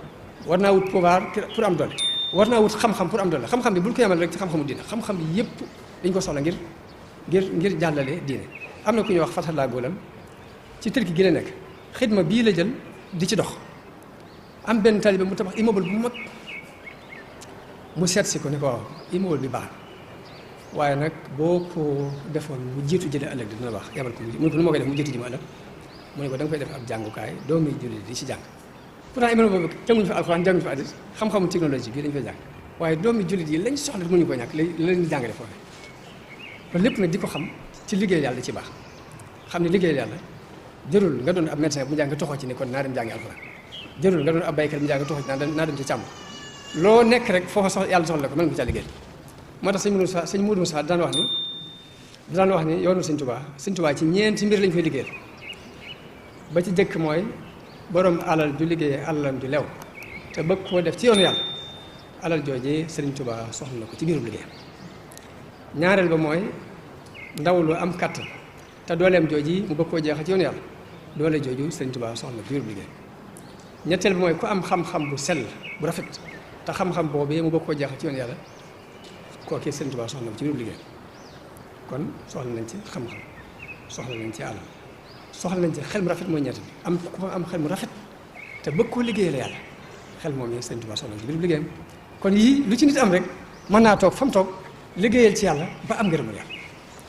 war naa wut pouvoir pour am doole war naa wut xam-xam pour am doole xam-xam bi bul ko yamal rek ci xam-xamu diine xam-xam bi yëpp dañ ko soxla ngir jàllale diine am na ku ñuy wax Fathallah Goulam ci Turquie gi la nekk xidma bii la jël di ci dox am benn taalibe mu tabax immeuble bu mag mu seet si ko ne ko waaw immeuble bi baax waaye nag boo ko defoon mu jiitu jële ëllëg dina baax yabal ko mu ne ko nu ma koy def mu jiitu ji ma ëllëg mu ne ko da nga koy def ab jàngukaay doomi jullit di ci jàng pourtant immeuble boobu jànguñu fi alxuraan jànguñu fi hadiis xam-xamu technologie bii dañu fay jàng waaye doomi jullit yi lañ soxla mënuñu ko ñàkk lañu jàngale foofu loolu lépp nag di ko xam ci liggéey yàlla ci baax xam ne liggéey yàlla jërul nga doon ab médecin bu jàng toxoo ci ne kon naa dem jàngi alxuraan jërul nga doon ab baykat bu jàng toxoo ci naa dem ci càmm loo nekk rek foofa soxla yàlla soxla ko mën nga caa liggéey moo tax sëñ Modou Moussa daan wax ni yoonu sëñ Tuubaa ci ñeenti mbir lañ koy liggéeyal ba ci jëkk mooy borom alal ju liggéeyee alalam ju lew te bëgg koo def ci yoonu yàlla alal joojee sëriñ Tuubaa soxla na ko ci biirum liggéeyam ñaareel ba mooy ndaw lu am kàttan te dooleem jooji mu bëgg koo jeexal ci yoonu yàlla doole jooju sëriñ Tuubaa soxla na ko biirum liggéeyam ñetteel ba mooy ku am xam-xam bu sell bu rafet te xam-xam boobee mu bëgg koo jeexal ci yoonu yàlla kooku sëriñ Tuubaa soxla na ko ci biirum liggéeyam kon soxla nañ ci xam-xam soxla nañ ci alal soxla nañ ci xel mu rafet mooy ñett bi am ku am xel mu rafet te bëgg koo liggéeyal yàlla xel moom yi sëriñ Tuubaa soxla nañ ci biirum liggéeyam kon yii lu ci nit am rek mën naa toog fa mu toog liggéeyal ci yàlla ba am ngërëmul yàlla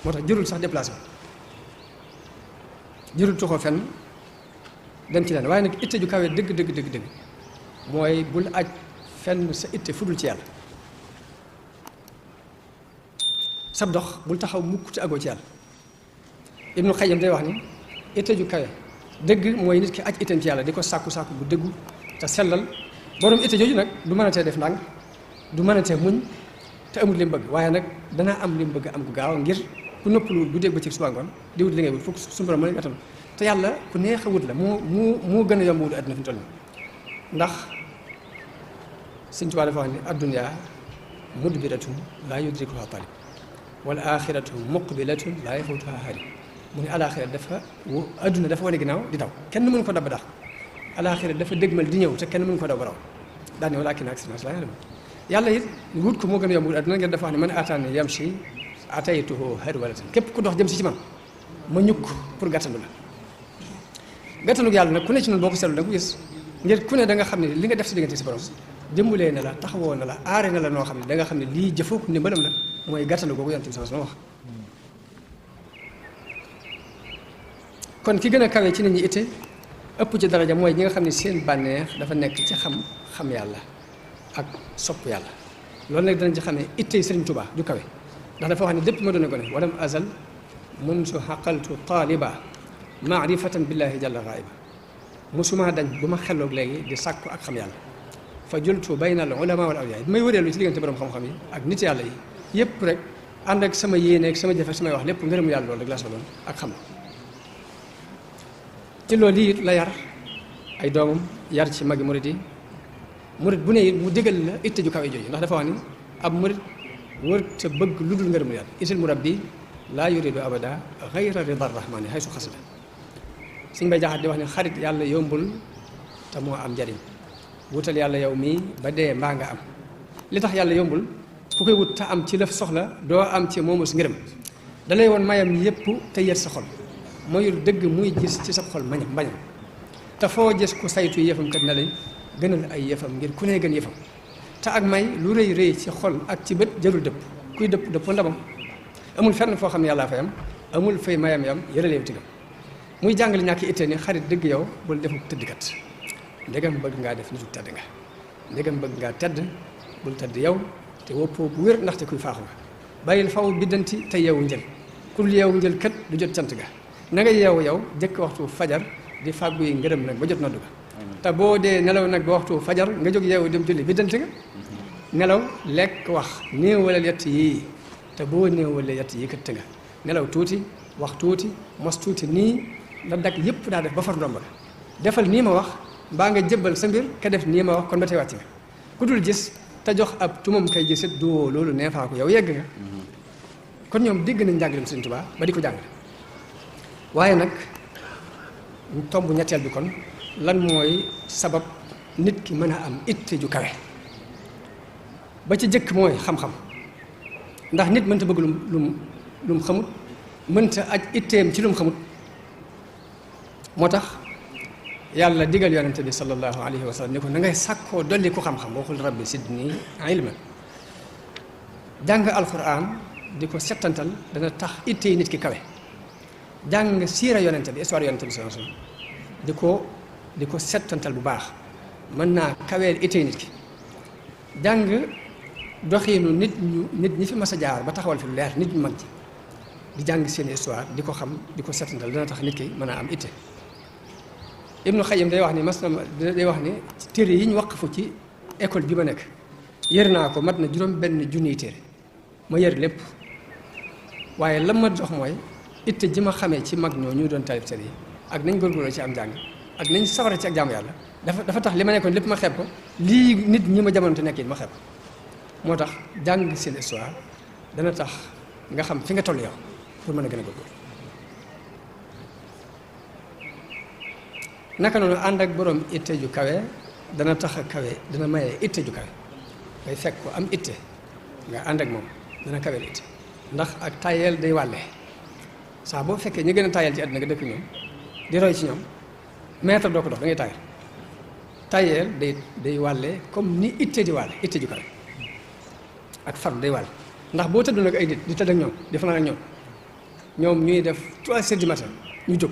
moo tax jërul sax déplacé jërul tuxoo fenn dem ci leen waaye nag itte ju kawe dëgg mooy bul aj fenn sa itte fudul ci yàlla sab dox bul taxaw mukk te agoo ci yàlla Ibnu Xayyim day wax ni itte ju kawe dëgg mooy nit ki aj itteem ci yàlla di ko sàkku bu dëggu te sellal borom itte jooju nag du mën a tee def ndànk du mën a tee muñ te amul li mu bëgg waaye nag danaa am li mu bëgg am gu gaaw ngir ku noppalu bu dégg ba ci suba ngoon di wut li ngay wut fukk suñu borom mën a te yàlla ku neex a wut la moo gën a yomb wut àddina fi mu toll nii ndax Sëñ Tuubaa dafa wax ni addunya mudbiratun laa yudrikuha talib wal axiratu muqbilatun laa yafutuha harib mu ne alaxira adduna dafa wane ginnaaw di daw kenn mënu ko dab dax alaxira dafa dégmal di ñëw te kenn mënu ko daw ba raw daa ne walaakinna aksara naas laa ya'lamuun yàlla it wut ko moo gën a yomb wut àdduna ngeen dafa wax ne man ataani yamshi ataytuhu harwalatan képp ku dox jëm si ci man ma ñukk pour gàttandu la gàttandu yàlla nag ku ne ci noonu boo ko seetlu da nga ko gis ngir ku ne da nga xam ne li nga def si diggante si borom dimbalee na la taxawoo na la aare na la noo xam ne da nga xam ne lii jëfoo ko ndimbalam la mooy gàttandu googu yonent bi sama wax kon ki gën a kawe ci nit ñi itte ëpp ci daraja mooy ñi nga xam ne seen bànneex dafa nekk ci xam yàlla ak sopp yàlla loolu nag danañ ci xam ne ittey Sëriñ Tuubaa ju kawe ndax dafa wax ne dépp ma doon gone walam azal munsu xaqaltu taaliba maarifatan billahi jalla ghaiba musuma dañ bu ma xelloog léegi di sàkku ak xam yàlla fa jultu bayna al ulama wal awliya may wëreelu ci diggante borom xam-xam yi ak nit yàlla yi yëpp rek ànd ak sama yéene ak sama jëfe samay wax lépp ngërëm yàlla loolu rek laa soxloon ak xam ci loolu it la yar ay doomam yar ci magi murid yi murid bu ne it mu digal la itte ju kawe jooju ndax dafa wax ni ab murid wër te bëgg lu dul ngërëmu yàlla isil murabbi laa yuridu abada xayra rida rahmani haysu xasada suñ bay jaxat di wax ne xarit yàlla yombul te moo am njariñ wutal yàlla yow mii ba dee mbaa nga am li tax yàlla yombul ku koy wut te am ci lëf soxla doo am ci moomus ngërëm dalay woon mayam yépp te yër sa xol mooyul dëgg muy gis ci sa xol mbañam te foo gis ku saytu yëfam kat na lay gënal ay yëfam ngir ku ne gën yëfam te ak may lu rëy ci xol ak ci bët jarul dëpp kuy dëpp ndamam amul fenn foo xam ne yàllaa fay am amul fay mayam yam yëraleew tigam muy jàngale ñàkk ittee ni xarit dëgg yow bul defu tëddkat ndegam bëgg ngaa def nitu tedd nga ndegam bëgg ngaa tedd bul tedd yow te woppoo bu wér ndaxte kuy faaxu nga bàyyil faw biddanti te yeewu njël ku dul yeewu njël kat du jot cant ga na nga yeewu yow jëkk waxtu fajar di fàggu yi ngërëm nag ba jot noddu ga te boo dee nelaw nag ba waxtu fajar nga jóg yeewu dem julli biddanti nga nelaw lekk wax néewalal yett yii te boo néewalee yett yii kat nga nelaw tuuti wax tuuti mos tuuti nii la dak yëpp daa def ba far ndomba defal nii ma wax mbaa nga jëbbal sa mbir ka def nii ma wax kon ba tey wàcc nga ku dul gis te jox ab tumam kay gisit du loolu neefaa ko yow yegg nga kon ñoom dégg nañ njàngaleem Sëriñ Tuubaa ba di ko jàngale waaye nag tomb ñetteel bi kon lan mooy sabab nit ki mën a am itte ju kawe ba ci jëkk mooy xam-xam ndax nit mënta bëgg lum xamut mënta aj itteem ci lum xamut moo tax yàlla digal yonente bi sallallahu alayhi wa sallam ni ko na ngay sàkkoo dolli ko xam-xam waxul rabbi sidni ilma jàng alquran di ko settantal dana tax ittey nit ki kawe jàng siira yonente bi histoire yonente bi sallallahu alayhi wasallam di ko settantal bu baax mën naa kaweel ittey nit ki jàng doxiinu nit ñi fi mas a jaar ba taxawal fi lu leer nit ñu mag ji di jàng seen histoire di ko xam di ko settantal dana tax nit ki mën a am itte Ibnu Xayyim day wax ni day wax ni téere yi ñu waqfu ci école bi ma nekk yër naa ko mat na juróom benn junniy téere ma yër lépp waaye la ma jox mooy itte ji ma xamee ci mag ñoo ñu doon taalif téere yi ak nañ góorgóorloo ci am jàng ak nañ sawara ci ak jaamu yàlla dafa tax li ma nekkoon lépp ma xeeb ko lii nit ñi ma jamono te nekk it ma xeeb ko moo tax jàng seen histoire dana tax nga xam fi nga toll yow pour mën a gën a góorgóorlu naka noonu ànd ak borom itte ju kawe dana tax a kawe dana maye itte ju kawe day fekk ko am itte nga ànd ak moom dana kaweel itte ndax ak tayeel day wàlle saa boo fekkee ñu gën a tayeel ci àddina nga dëkk ñoom di roy ci ñoom mètre doo ko dox da ngay tayeel day wàlle comme ni itte di wàlle itte ju kawe ak farlu day wàlle ndax boo tëdd nag ay nit di tëdd ak ñoom di fanaan ak ñoom ñuy def 3 heures du matin ñu jóg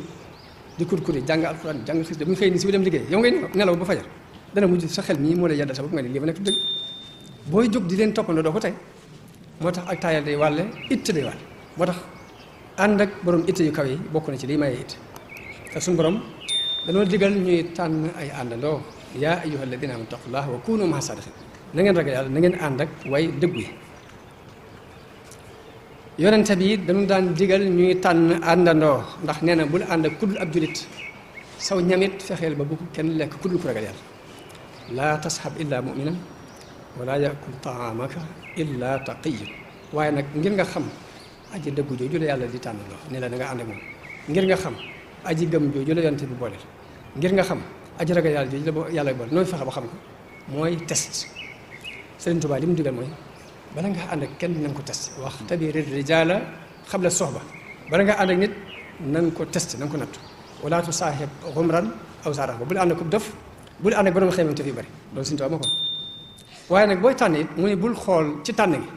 di kurkuri jàng alxuraan jàng xis de bu ñu xëy ni si bu dem liggéey yow ngay nelaw ba fajar dana mujj sa xel mii moo lay yàddal sa bopp nga ne lii ma nekk dëgg booy jóg di leen toppandoo doo ko tey moo tax ak taayal day wàlle itte day wàlle moo tax ànd ak borom itte yu kaw yi bokk na ci liy maye itte te suñu borom dañoo digal ñuy tànn ay àndandoo yaa ayyuha alladina amanu taqullaha wa kunu maa sadiqin na ngeen ragal yàlla na ngeen ànd ak way dëggu yi yonente bi dañu daan digal ñuy tànn àndandoo ndax nee na bul ànd ak kuddul ab julit saw ñamit fexeel ba bu kenn lekk kuddul ku ragal yàlla laa tasxab illa muminan wala yakul taamaka illa taqiyun waaye nag ngir nga xam aji dëggu jooju la yàlla di tànnandoo ne la da nga ànd ak moom ngir nga xam aji gëm jooju la yonente bi booleel ngir nga xam aji ragal yàlla jooju la yàlla boole nooy fexe ba xam ko mooy test Sëriñ Tuubaa li mu digal mooy bala nga ànd ak kenn na nga ko test wax tabiri rijaala xabla soxba bala nga ànd ak nit na nga ko test na nga ko natt wala tu saaxib xumran aw saarax ba bul ànd ak ku def bul ànd ak borom xeymante fi bari loolu Sëriñ Tuubaa moo ko waaye nag booy tànn it mu ne bul xool ci tànn gi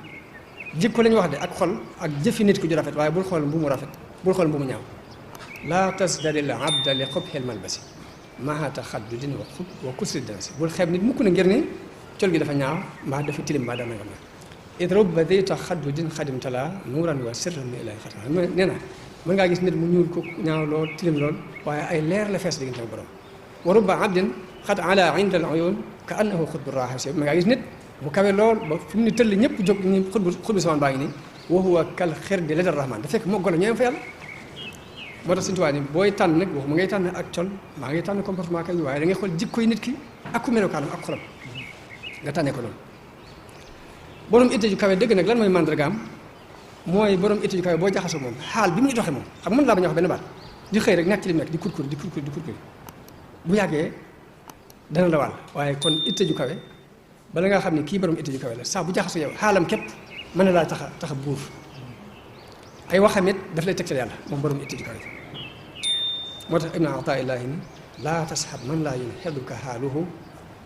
jikko la ñu wax de ak xol ak jëfi nit ku ju rafet waaye bul xool mbu mu rafet bul xool mbu mu ñaaw laa tasdalil abda li xubxil malbasi maa taxaddudin wa kusri dansi bul xeeb nit mukk na ngir ni col gi dafa ñaaw mbaa dafa tilim mbaa dama nga it rubba di taxaddudin xadim tala nuuran wa sirran mi ilay xata nee na mën ngaa gis nit mu ñuul ko ñaaw lool tilim lool waaye ay leer la fees diggante ak borom wa rubba abdin xat ala inda al uyun ka annahu xutbu raaxi mën ngaa gis nit mu kawe lool ba fi mu ne tëll ñëpp jóg ni xutbu samaan baa ngi nii wa huwa kal xirdi ladar rahman da fekk moo golo ñooyam fa yàlla moo tax Sëriñ Tuubaa ni booy tànn nag waxuma ngay tànn ak col maa ngay tànn comportement kay waaye da ngay xool jikkoy nit ki ak ku melokaanam ak xolam nga tànnee ko noonu borom itte ju kawe dëgg nag lan mooy màndargaam mooy borom itte ju kawe boo jaxasoo moom xaal bi muy doxee moom xam mën laa bañ a wax benn baat di xëy rek nekk ci li mu nekk di kurkuri bu yàggee dana la wàll waaye kon itte ju kawe bala nga xam ne kii borom itte ju kawe la saa bu jaxasoo yow xaalam képp mën na laa taxa buur ay waxam it daf lay tegtal yàlla moom borom itte ju kawe moo tax ibnu ataillahi ni laa tasxab man laa yunxiduka xaaluhu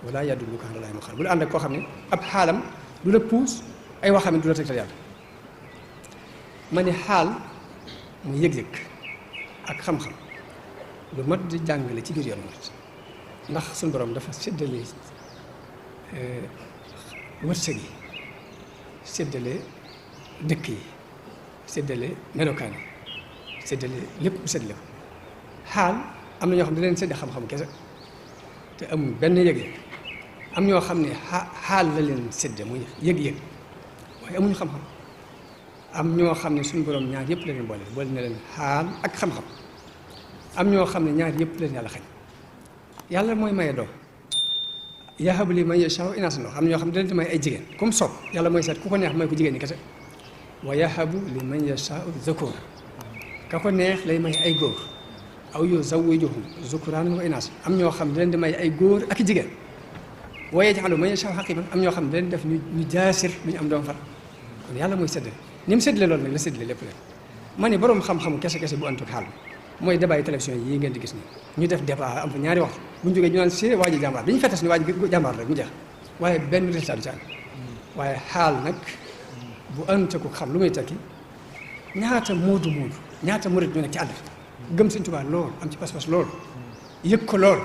wala yadulluka ala llaahi maqaal bul ànd ak koo xam ne ab xaalam du la puus ay waxam du la tegtal yàlla ma ni xaal mu yëg-yëg ak xam-xam lu mat di jàngale ci biir yoon mat ndax suñu borom dafa séddale wërsëg yi séddale dëkk yi séddale melokaan yi séddale lépp mu séddale ko xaal am na ñoo xam ne da leen sédde xam-xam kese te amul benn yëg-yëg am ñoo xam ne xaal la leen sédde muy yëg-yëg waaye amuñu xam-xam am ñoo xam ne suñu borom ñaar yëpp la leen boole na leen xaal ak xam-xam am ñoo xam ne ñaar yëpp leen yàlla xañ yàlla mooy maye doom yahabu liman yashaa'u inaasan am ñoo xam ne da leen di may ay jigéen comme soob yàlla mooy seet ku ko neex may ko jigéen ñi kese wa yahabu liman yashaa'u zukuur ka ko neex lay may ay góor aw yuzawwijuhum zukraanan wa inaasan am ñoo xam ne da leen di may ay góor ak i jigéen wa yaj'alu man yashaa'u aqiiman am ñoo xam ne da leen def ñu jaasir lu ñu am doom far kon yàlla mooy séddale ni mu séddale loolu nag la séddale lépp leen ma ne borom xam-xam kese bu antuk xaal mooy débat yi télévision yi ngeen di gis ni ñu def débat am fa ñaari waxtu bu ñu jógee ñu naan si waa ji jàmbaar dañuy fettas ni waa ji jàmbaar rek mu jeex waaye benn résultat du ci am waaye xaal nag bu ante ko xam lu muy tekki ñaata moodu ñaata murid ñu nekk ci àll gëm Sëñ Tuubaa lool am ci pas-pas lool yëg ko lool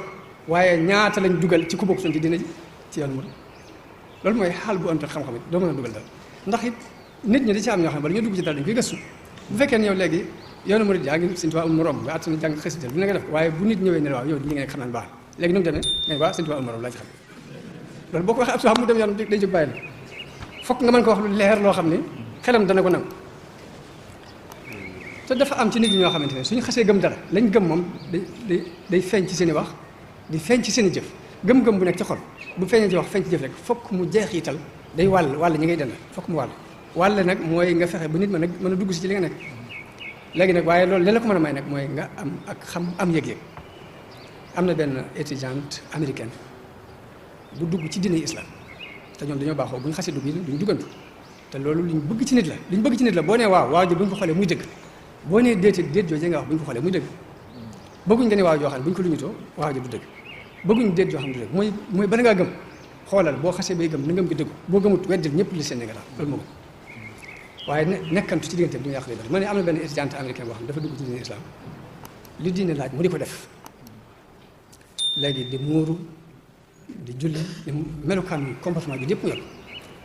waaye ñaata lañ dugal ci ku bokk ci dina ji ci yoon murid loolu mooy xaal bu ante xam-xam it doo mën a dugal dara ndax it nit ñi da ci am ñoo xam ne bala ñu dugg ci dara dañ koy gëstu bu fekkee ne yow léegi yoonu murid yaa ngi Sëñ Tuubaa am morom nga àttana jàng xasida lu ne nga def waaye bu nit ñëwee ne waaw yow li nga nekk xam naa baax léegi nu mu demee nga waaw Sëñ Tuubaa am morom laa ci xam loolu boo ko waxee ab xam mu dem yoon day jóg bàyyi la fokk nga mën ko wax lu leer loo xam ne xelam dana ko nangu te dafa am ci nit ñi ñoo xamante ne suñu xasee gëm dara lañ gëm moom day feeñ ci seen i wax di feeñ ci seen i jëf gëm-gëm bu nekk ci xol bu feeñee ci wax feeñ ci jëf rek fokk mu jeexital day wàll ñi ngay dendal fokk mu wàll nag mooy nga fexe ba nit mën a dugg si ci li nga nekk léegi nag waaye loolu li la ko mën a may nag mooy nga am ak xam am yëg-yëg am na benn étudiante américaine bu dugg ci diine islam te ñoom dañoo baaxoo bu ñu xasee dugg yi duñ duggantu te loolu liñ bëgg ci nit la boo nee waaw ji bu ñu ko xoolee muy dëgg boo nee déet joojee nga wax bu ñu ko xoolee muy dëgg bëgguñ nga ne waaw joo xam ne bu ñu ko luñutoo waaw ji du dëgg bëgguñ déet joo xam ne du dëgg mooy bala ngaa gëm xoolal boo xasee bay gëm na ngëm gi dëggu boo gëmut weddil ñëpp li seen nga daal loolu moo gën waaye nekkantu ci diggante bi du ñu yàq li bari ma ne am na benn étudiante américain boo xam ne dafa dugg ci diine islam li diine laaj mu di ko def léegi di muuru di julli di melukaan comportement bi yëpp mu yor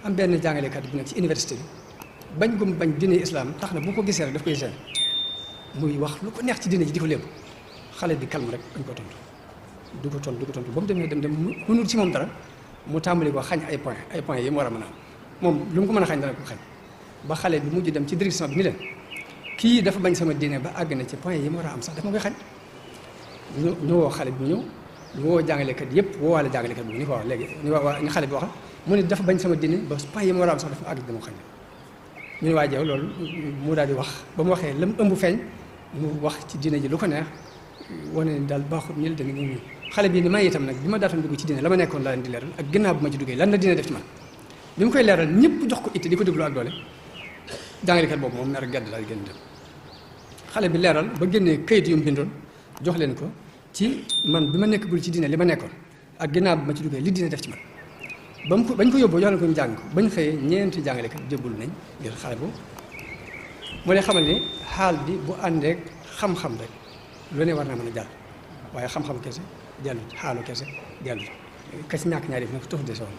am benn jàngalekat bu nekk ci université bi bañ gum bañ diine islam tax na bu ko gisee rek daf koy gêné muy wax lu ko neex ci diine ji di ko lépp xale bi calme rek bañ ko tontu du ko tontu ba mu demee dem mënul ci moom dara mu tàmbali ko xañ ay points yi mu war a mën a am moom lu mu ko mën a xañ dana ko xañ ba xale bi mujj dem ci direction bi ni leen kii dafa bañ sama diine ba àgg na ci points yi mu war a am sax dafa ma koy xañ ñu woo xale bi ñu woo jàngalekat yëpp woowaale jàngalekat bi ni ko wax léegi ni xale bi wax mu ne dafa bañ sama diine ba points yi mu war a am sax dafa àgg dama xañ ñu ne waa jeew loolu mu daal di wax ba mu waxee lam ëmb feeñ mu wax ci diine ji lu ko neex wane ni daal baaxut ñi la danga ñu xale bi ni may itam nag bi ma daatoon dugg ci diine la ma nekkoon laa leen di leeral ak ginnaaw bu ma ci duggee lan la diine def ci man bi mu koy leeral ñëpp jox ko itte di ko déglu ak doole jàngalekat boobu moom nar gedd daal génn dem xale bi leeral ba génnee kayit yu mu bindoon jox leen ko ci man bi ma nekkagul ci diine li ma nekkoon ak ginnaaw bi ma ci duggee li diine def ci man bañ ko yóbboo jox leen ko ñu jàng ko bañ xëyee ñeenti jàngalekat jébbul nañ ngir xale boobu moo lay xamal ni xaal bi bu àndeek xam-xam rek lu ne war naa mën a jàll waaye xam-xam kese jàllut xaalu kese jàllut ka ci ñàkk ñaari fi nag tuuf de soon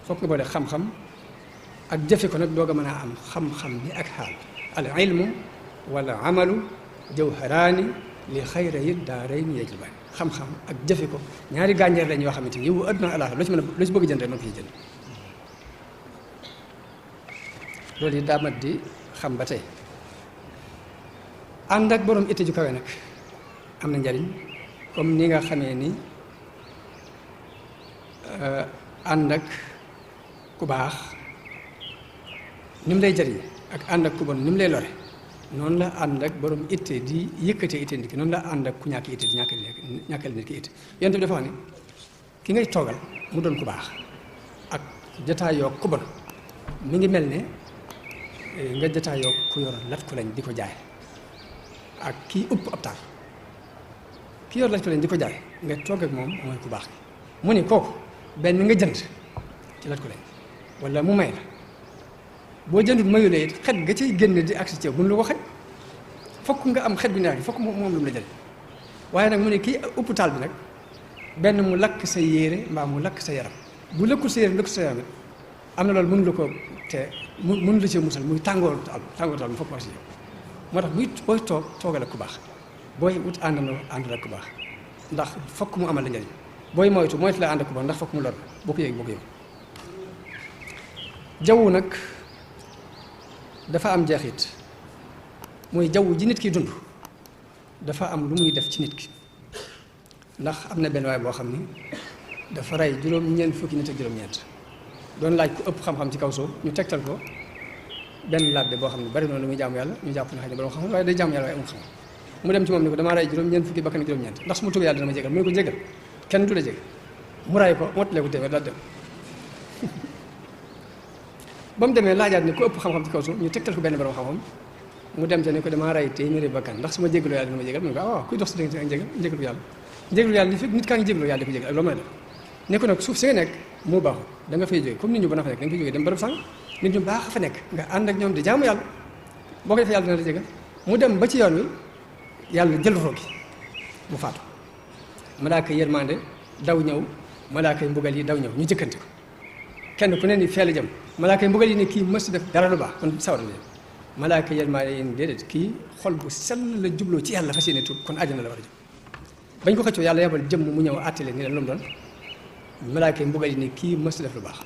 foog nga boole xam-xam ak jëfe ko nag doog a mën a am xam-xam bi ak xaal al ilmu wala amalu jawharaani li xayra yi daarayni yajlibaani xam-xam ak jëfe ko ñaari gànjeer lañ yoo xamante ni yow adduna alaaxa loo ci mën a loo ci bëgg jënd rek mën ko ci jënd loolu yi daa mat di xam ba tey ànd ak borom itte ju kawe nag am na njariñ comme ni nga xamee ni ànd ak ku baax ni mu lay jariñ ak ànd ak ku bon ni mu lay lore noonu la ànd ak borom itte di yëkkatee itte nit ki noonu la ànd ak ku ñàkk itte di ñàkkal nit ki itte yonent bi dafa wax ni ki ngay toogal mu doon ku baax ak jataayoo ku bon mi ngi mel ne nga jataayoo ku yor lat ku lañ di ko jaay ak kii ëpp ab taar ki yor lat ku lañ di ko jaay nga toog ak moom mooy ku baax mu ni kooku benn nga jënd ci lat ku lañ wala mu may la boo jëndul mayu la it xet nga ciy génn di agsi ci yow mënu la ko xaj fokk nga am xet gu neex fokk moom lu mu la jël waaye nag mu ne kii ëpp taal bi nag benn mu lakk sa yére mbaa mu lakk sa yaram bu lëkkul sa yére lëkkul sa yaram it am na loolu mënu la ko te mënu la ci musal muy tàngooru taal bi fokk wax si yow moo tax booy toogal ak ku baax booy wut àndandoo àndal ak ku baax ndax fokk mu amal la njëriñ booy moytu la ànd ak ku baax ndax fokk mu lor boo ko yëg jaww nag dafa am jeexit mooy jaww ji nit ki dund dafa am lu muy def ci nit ki ndax am na benn waay boo xam ni dafa rey juróom-ñeent fukki nit ak juróom-ñeent doon laaj ku ëpp xam-xam ci kaw suuf ñu tegtal ko benn labbe boo xam ne bari noonu lu muy jaamu yàlla ñu jàpp ne xëy na borom xam waaye day jaamu yàlla waaye amul xam mu dem ci moom ni ko damaa rey juróom-ñeent fukki bakkan ak juróom-ñeent ndax su ma tuub yàlla dana ma jégal mu ne ko jégal kenn du la jégal mu ray ko mottalee ko téeméer daal dem ba mu demee laajaat ne ku ëpp xam-xam ci kaw suuf ñu tegtal ko benn borom xam-xam mu dem te ne ko damaa rey téeméeri bakkan ndax su ma jégalu yàlla dina ma jégal mu ne ko waaw kuy dox si diggante ak njégalu yàlla njégalu yàlla li fi nit kaa ngi jégalu yàlla di ko jégal ak loo mën a def ne ko nag suuf si nga nekk moo baaxul da nga fay jóge comme nit ñu ba na fa nekk da nga fay jóge dem barab sàng nit ñu baax fa nekk nga ànd ak ñoom di jaamu yàlla boo ko defee yàlla dina la jégal mu dem ba ci yoon wi yàlla jël roo gi mu faatu malaaka yërmande daw ñëw malaaka yi mbugal yi daw ñëw ñu jëkkante ko kenn ku ne ni fee la jëm malaaka yi mbugal yi ne kii mës def dara lu baax kon sawar la jëm malaaka yërmande yi déedéet kii xol bu sell la jubloo ci yàlla fas yéene tuub kon àjjana la war a jëm bañ ko xëccoo yàlla yebal jëm mu ñëw àttale ni leen lu mu doon malaaka yi mbugal yi ne kii mës def lu baax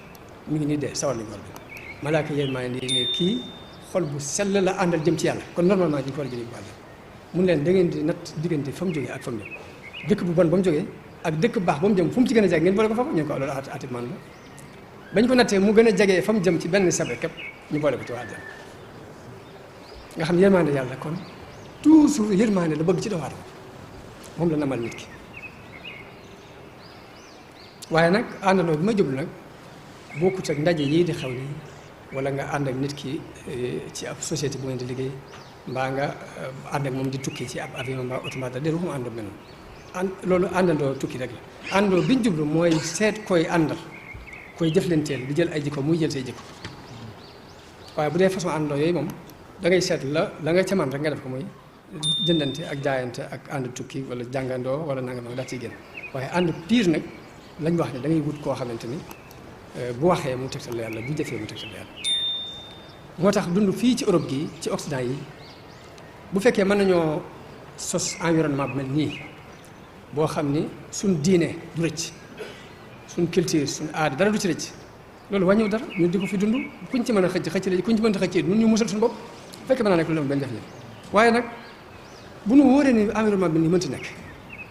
mi ngi nii dee sawar lañu war a jëm malaaka yërmande yi ne kii xol bu sell la àndal jëm ci yàlla kon normalement dañu ko war a jëlee bu baax mun leen da ngeen di natt diggante fa mu jógee ak fa mu jëm dëkk bu bon ba mu jógee ak dëkk baax ba mu jëm fu mu ci gën a jege ngeen boole ko foofu ñu ko loolu atit man la bañ ko nattee mu gën a jegee fa mu jëm ci benn sabre képp ñu boole ko ci waa àjjana nga xam yërmande yàlla kon toujours yërmande la bëgg ci doomu aadama moom la namal nit ki waaye nag àndandoo bi ma jublu nag bokkut ak ndaje yii di xew nii wala nga ànd ak nit ki ci ab société bu ngeen di liggéey mbaa nga ànd ak moom di tukki ci ab avion mbaa automate déedéet waxuma àndoo mel noonu loolu àndandoo tukki rek la àndoo bi ñu jublu mooy seet koy àndal koy jëflanteel di jël ay jikko muy jël say jikko waaye bu dee façon àndandoo yooyu moom da ngay seet la nga ca man rek nga def ko muy jëndante ak jaayante ak ànd tukki wala jàngandoo wala nanga ma daa ciy génn waaye ànd piir nag lañ wax ne da ngay wut koo xamante ni bu waxee mu tegtal la yàlla bu jëfee mu tegtal la yàlla moo tax dund fii ci Europe gi ci Occident yi bu fekkee mën nañoo sos environnement bu mel nii boo xam ni suñ diine du rëcc suñ culture suñ aada dara du ci rëcc loolu wàññiw dara ñu di ko fi dund kuñ ci mën a xëcc la kuñ ci mën a xëccee ñun ñu musal suñu bopp bu fekkee mën naa nekk loolu benn jafe-jafe waaye nag bu nu wóoree ni environnement bi ni mënti nekk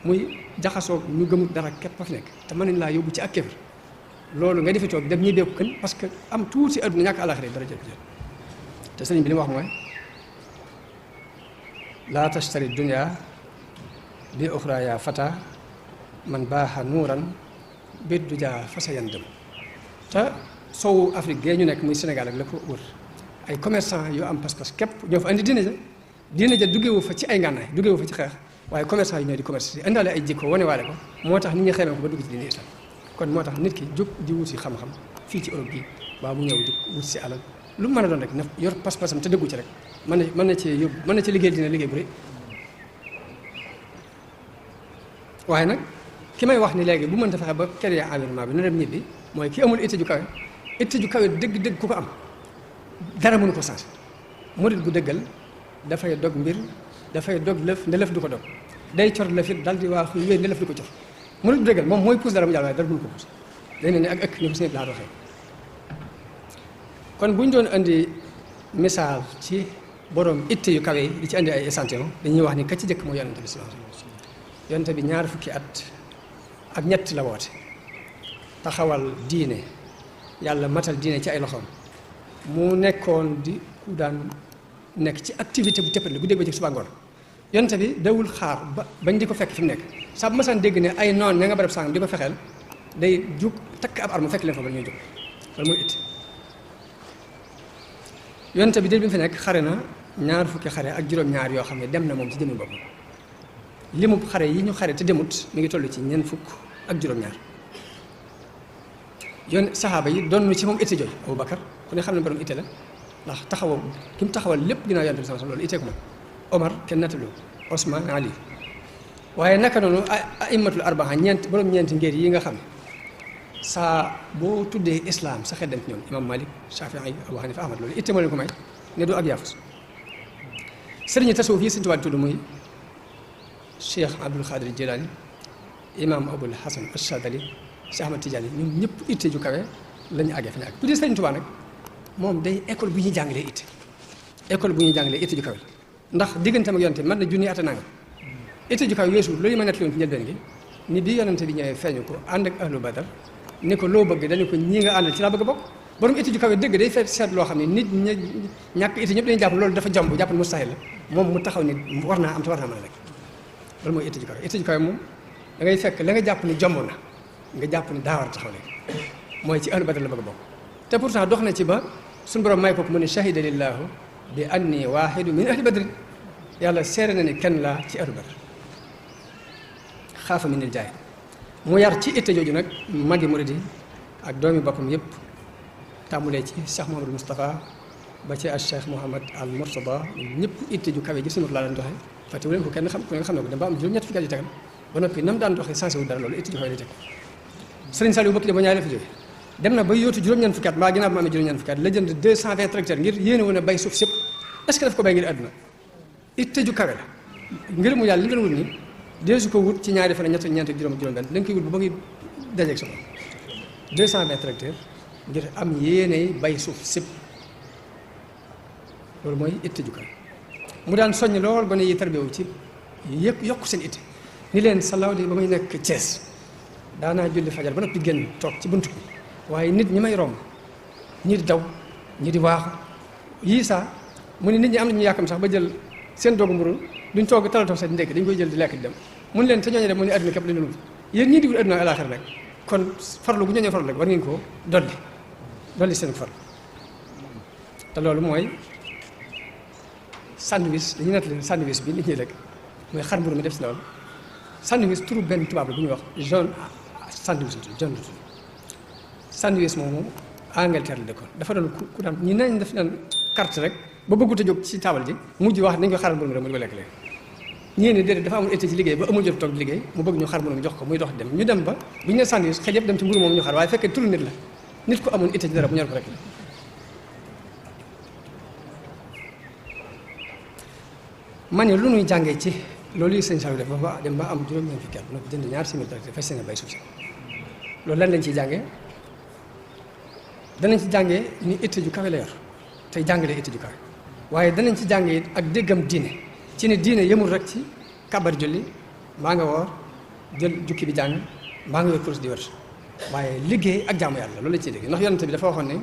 muy jaxasoo ñu gëmut dara képp a fi nekk te mën nañ laa yóbbu ci ak kéefar loolu nga defi toog dem ñi beeku kën parce que am tuuti adduna ñàkk àlaxira dara jël te sëriñ bi li mu wax mooy laa tashtari dunya bi uxra ya fata man baaxa nuuran bit du jaa fasa yan dem te soowu Afrique gee ñu nekk muy Sénégal ak la ko wër ay commerçant yu am pas-pas képp ñoo fa andi diine ja duggewu fa ci ay ngànnaay duggewu fa ci xeex waaye commerçant yi ñooy di commerce yi indaale ay jikko wane waale ko moo tax nit ñi xamee ko ba dugg ci diine islam kon moo tax nit ki jóg di wuti xam-xam fii ci Europe gi baa mu ñëw di wut si alal lu mu mën a doon rek na yor pas-pasam te dëggu ci rek mën na ci yóbbu mën na ci liggéey dina liggéey bu rëy waaye nag ki may wax ni léegi bu mënta fexe ba créer environnement bi na dem ñibbi mooy ki amul étude ju kawe dëgg-dëgg ku ko am dara mënu ko sens murit gu dëggal dafay dog mbir dafay dog lëf nde lëf du ko dog day cor lëf it dal di waa xuy wéy nde lëf du ko cor murit gu dëggal moom mooy pousse dara mu jàll waaye dara mënu ko pousse day mel ni ak ëkk ni ko sëñ bi laa waxee kon bu ñu doon indi misaal ci borom itte yu kawe yi di ci indi ay échantillon dañuy wax ni ka ci jëkk mooy yonente bi sallallahu alayhi wasallam yonente bi 20 fukki at ak ñett la woote taxawal diine yàlla matal diine ci ay loxoom mu nekkoon di ku daan nekk ci activité bu tëppale guddeeg ba ci suba ngoon yonente bi dawul xaar ba bañ di ko fekk fi mu nekk saa bu ma saan dégg ne ay noon ña nga barab sànq di ko fexeel day jug takk ab arme fekk leen fa ba ñuy jóg loolu mooy it yonente bi dé bi mu fi nekk xare na 20 fukki xare ak juróom-ñaar yoo xam ne dem na moom ci jëmmi boppam limu xare yi ñu xare te demut mi ngi toll ci 4 fukk ak juróom-ñaar yoon saxaaba yi doon ci moom itte jooy Abubakar ku ne xam ne borom itte la ndax taxawal ki mu taxawal lépp ginnaaw yonent bi sallallahu alayhi wasallam loolu ittee ko moom Omar kenn nattalu Osman Ali waaye naka noonu aimmatul arbaa borom ñeenti ngir yi nga xam saa boo tuddee islam sa xel dem ci ñoom imam Malik Shafii Abu Hanifa Ahmad loolu itte moo leen ko may ne du ak yaafus sëriñu tasawuf yi Sëriñ Tuubaa tudd muy Cheikh Abdul Xaadir Jilaani imam Abul Hasan Achadali Cheikh Ahmad Tidiane ñun ñëpp itte ju kawe la ñu àggee fa ñu àgg bu dee Sëriñ Tuubaa nag moom day école bu ñuy jàngalee itte école bu ñuy jàngalee itte ju kawe ndax digganteem ak yonente mën na junni at a nangam itte ju kawe weesu loolu ma nettali woon ci njëlbeen gi ni bi yonente bi ñëwee feeñu ko ànd ak ahlu badar ni ko loo bëgg dañu ko ñii nga àndal ci laa bëgg a bokk borom itte ju kawe dëgg day fekk seet loo xam ne nit ña ñàkk itte ñëpp dañuy jàpp loolu dafa jomb jàpp mustahil la moom mu taxaw ni war naa am te war naa mën a nekk loolu mooy itte ju kawe itte ju kawe moom da ngay fekk la nga jàpp ni jomb na nga jàpp ni daa war a taxaw léegi mooy ci ahlu badar la bëgg a bokk te pourtant dox na ci ba suñu borom may ko mu ne shahida lillahu bi anni waahidu min ahli badrin yàlla seere na ni kenn laa ci ahlu badar xaafa min il jaahil mu yar ci itte jooju nag magi murid yi ak doomi boppam yépp tàmmulee ci Cheikh Mouhamadou Moustapha ba ci ak Cheikh Mouhamad al Mourtada ñëpp itte ju kawe ji suñu laa daan doxee fàttewu leen ko kenn xam ku ne xam ne ko dem ba am juróom-ñett fukki at yu tegal ba noppi nam daan doxee sensé wu dara loolu itte ju kawe lay teg Serigne Saliou bëkk de ba ñaari la fi jóge dem na ba yóotu juróom-ñeent fukki at mbaa ginnaaw bi ma amee juróom-ñeent fukki at la jënd 220 tracteurs ngir yéene woon a bay suuf sëpp est-ce que daf ko bay ngir àdduna itte ju kawe la ngir mu yàlla li doon wut ni deesu ko wut ci ñaari fan ñett ñeent juróom benn da nga koy wut ba ngi dajeeg soxla 220 tracteurs ngir am yéene bay suuf sëpp loolu mooy itte ju kawe mu daan soññ lool ba ne yi tarbiyewu ci yëpp yokk seen itte ni leen salaaw di ba muy nekk Thiès daanaa julli fajar ba noppi génn toog ci buntu bi waaye nit ñi may romb ñi di daw ñi di waaxu yii saa mu ne nit ñi am nañu yàkkam sax ba jël seen doogu mburu duñ toog talatoo seen ndekki dañ koy jël di lekk di dem mun leen te ñooñu dem mu ne àdduna képp la ñu wut yéen ñii di wut àdduna alaaxira rek kon farlu bu ñooñu farlu rek war ngeen ko dolli seen farlu te loolu mooy sandwich dañuy nettali sandwich bi nit ñi rek mooy xar mburu mi def si loolu sandwich turu benn tubaab la bu ñuy wax John sandwich sandwich moomu Angleterre la dëkkoon dafa doon ku daan ñi nañ def naan carte rek ba bëggut a jóg ci taabal ji mujj wax nañ ko xaral mburu mi rek mu di ko lekk léegi ñii ne déedéet dafa amul été ci liggéey ba amul jot toog di liggéey mu bëgg ñu xar mburu mi jox ko muy dox dem ñu dem ba bu ñu ne sandwich xel yëpp dem ci mburu moomu ñu xar waaye fekkee turu nit la nit ko amoon été ci dara bu ñor ko rek la ma ne lu nuy jàngee ci loolu yi sëñ Saliou def ba dem ba am juróom-ñeent fukki at bu jënd ñaar simili tracteur fas yéene bay suuf si loolu lan lañ ciy jàngee danañ ci jàngee ni itte ju kawe la yor tey jàngalee itte ju kawe waaye danañ ci jàngee ak déggam diine ci ne diine yemul rek ci kabar julli mbaa nga woor jël jukki bi jàng mbaa nga yor kurus di wër waaye liggéey ak jaamu yàlla loolu lañ ciy dégg ndax yonent bi dafa waxoon ne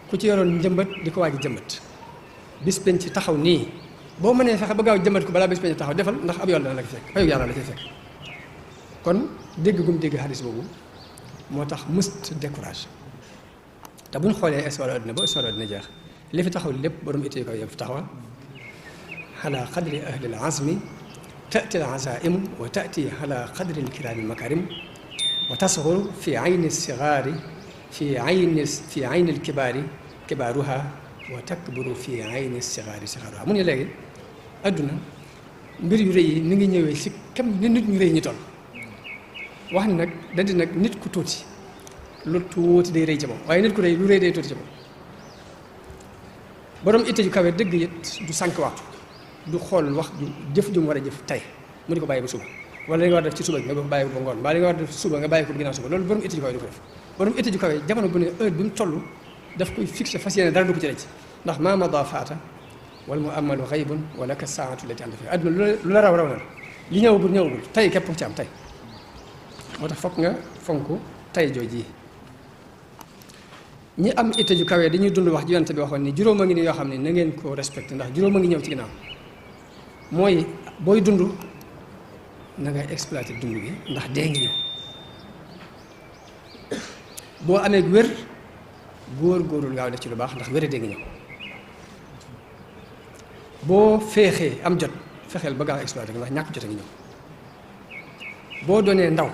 ku ci yoroon njëmbat di ko waaj jëmbat bis penc ci taxaw nii boo mënee fexe ba gaaw jëmbat ko balaa bis penc taxaw defal ndax ab yoon dana la ko fekk fayu yàlla la ci fekk kon dégg gum dégg xadis boobu moo tax mëst décourage te bu ñu xoolee histoire àdduna ba histoire àdduna jeex li fi taxaw lépp borom ittee ko yëpp taxawal ala qadri ahli al azmi tati al azaimu wa tati ala qadri al kirami makarim wa tasxuru fi ayni sigaari fi ayni al kibaari kibaaruha wa takburu fi ayni sigaari sigaaruha mu ne léegi àdduna mbir yu rëy yi ni ngi ñëwee si kam ni nit ñu rëy ñi toll wax ni nag da di nag nit ku tuuti lu tuuti day rëy ci moom waaye nit ku rëy lu rëy day tuuti ci moom borom itte ju kawe dëgg it du sànq waxtu du xool wax ju jëf ju mu war a jëf tey mu di ko bàyyi ba suba wala li nga war def ci suba nga bàyyi ko ba ngoon mbaa li nga war def ci suba nga bàyyi ko ginnaaw suba loolu borom itte ju kawe du ko def borom itte ju kawe jamono bu ne heure bi mu toll daf koy fixé fas yéene dara du ko ci rëcc ndax maa mada faata wala mu amalu xaybun wala ka saatu lati ànd fi àdduna lu la raw na li ñëwagul tey képp ci am tey moo tax fokk nga fonk tey jooji ñi am itte ju kawe dañuy dund wax ji yonent bi waxoon ni juróom a ngi ni yoo xam ne na ngeen ko respecté ndax juróom a ngi ñëw ci ginnaaw mooy booy dund na ngay exploité dund gi ndax dee ngi ñëw boo amee wér góorul gaaw def ci lu baax ndax wér dee ngi ñëw boo féexee am jot fexeel ba gaaw exploité ndax ñàkk jot a ngi ñëw boo doonee ndaw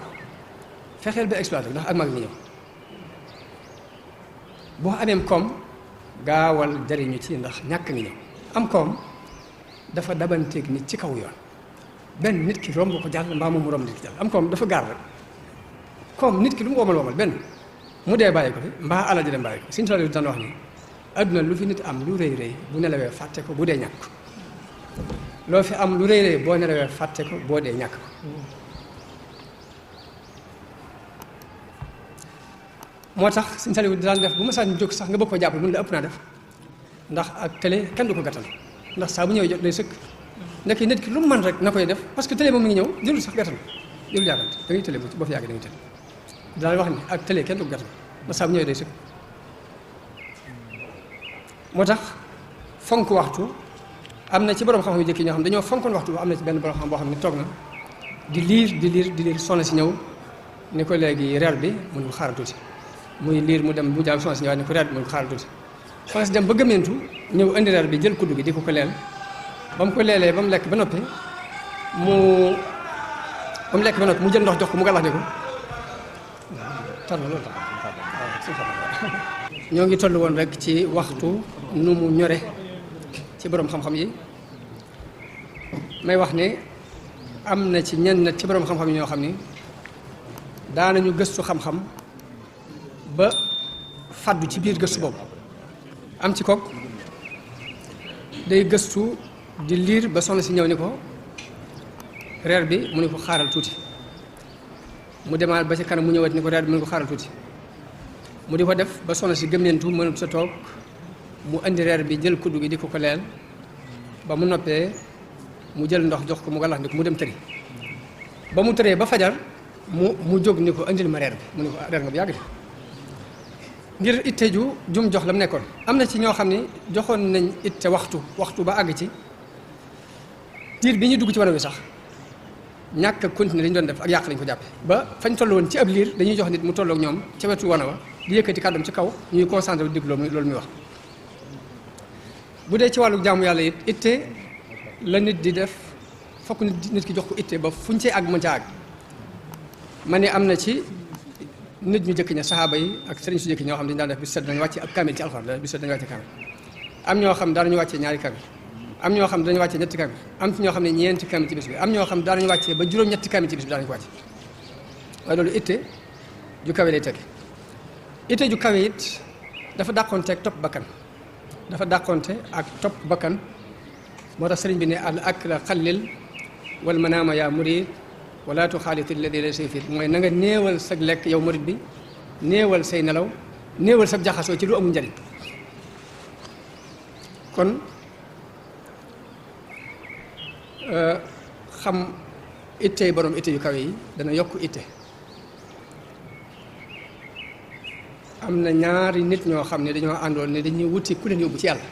fexeel ba exploité ndax ak mag ngi ñëw boo amee koom gaawal jariñu ci ndax ñàkk ngi ñëw am koom dafa dabanteeg nit ci kaw yoon benn nit ki romb ko jàll mbaa moom mu romb nit ki jàll am koom dafa gaar rek koom nit ki lu mu womal benn mu dee bàyyi ko fi mbaa alal ji dem bàyyi ko Sëñ Fallu daan wax ni adduna lu fi nit am lu rëy rëy bu nelawee fàtte ko bu dee ñàkk ko loo fi am lu rëy rëy boo nelawee fàtte ko boo dee ñàkk ko moo tax Sëñ Saliou daan def bu ma saa jóg sax nga bëgg ko jàppale mun la ëpp naa def ndax ak télé kenn du ko gàttal ndax saa bu ñëwee jot day sëkk nekk nit ki lu mu mën rek na koy def parce que télé moom mi ngi ñëw jëlul sax gàttal jëlul yàggante da ngay télé boo fi yàggee da ngay télé daan wax ni ak télé kenn du ko gàttal ndax saa bu ñëwee day sëkk moo tax fonk waxtu am na ci borom xam-xam yu jëkk ñoo xam dañoo fonkoon waxtu am na ci benn borom xam boo xam ne toog na di liir soxna si ñëw ni ko léegi reer bi mun ko xaaral tuuti muy liir mu dem bu jàll soxna si ñëwaat ni ko reer bi mun ko xaaral tuuti soxna si dem ba gëmmentu ñëw indi reer bi jël kuddu gi di ko leel ba mu ko leelee ba mu lekk ba noppi mu ba mu lekk ba noppi mu jël ndox jox ko mu gàllax ne ko tar na loolu ñoo ngi toll woon rek ci waxtu nu mu ñore ci boroom xam-xam yi may wax ne am na ci ñenn ci boroom xam-xam yi ñoo xam ni daanañu gëstu xam-xam ba fàddu ci biir gëstu boobu am ci kook day gëstu di liir ba soxna si ñëw ni ko reer bi mu ne ko xaaral tuuti mu demaat ba ci kanam mu ñëwaat ni ko reer bi mu ne ko xaaral tuuti mu di ko def ba soxna si gëmmentu mënut sa toog mu indi reer bi jël kuddu gi di ko leel ba mu noppee mu jël ndox jox ko mu gàllax ni ko mu dem tëri ba mu tëree ba fajar mu jóg ni ko indil ma reer bi mu ne ko reer nga bu yàgg de ngir itte jum jox la mu nekkoon. am na ci ñoo xam ne joxoon nañ itte waxtu ba àgg ci diir bi ñu dugg ci wanag wi sax ñàkk a continuer li ñu doon def ak yàq lañ ko jàppe ba fañ toll woon ci ab liir dañuy jox nit mu tolloog ñoom ca wetu wana wa di yëkkati kàddam ci kaw ñuy concentré déglu loolu muy wax. bu dee ci wàllu jaamu yàlla it itte la nit di def fokk nit ki jox ko itte ba fuñ see àgg mën ca àgg ma ne am na ci nit ñu jëkk ña saxaaba yi ak sëriñ su jëkk ñoo xam ne dañu daan def bis set dañu wàcce ab kaamil ci alxuraan bis set dañu wàcce kaamil am ñoo xam daanañu wàccee ñaari kaamil am ñoo xam dañu wàccee ñetti kaamil am ci ñoo xam ne ñeenti kaamil ci bis bi am ñoo xam daanañu wàccee ba juróom-ñetti kaamil ci bis bi daanañu ko wàcce waaye loolu itte ju kawe lay teg itte ju kawe it dafa dàqonte ak topp bakkan dafa dàqonte ak topp bakkan moo tax sëriñ bi ne al akla xallil wal manaama yaa murid wala tuxaalit alladi laysa yufid mooy na nga néewal sa lekk yow murid bi néewal say nelaw néewal sa jaxasoo ci lu amul njariñ kon xam ittey borom itte yu kawe yi dana yokk itte am na ñaari nit ñoo xam ne dañoo àndoon ne dañuy wuti ku leen yóbbu ci yàlla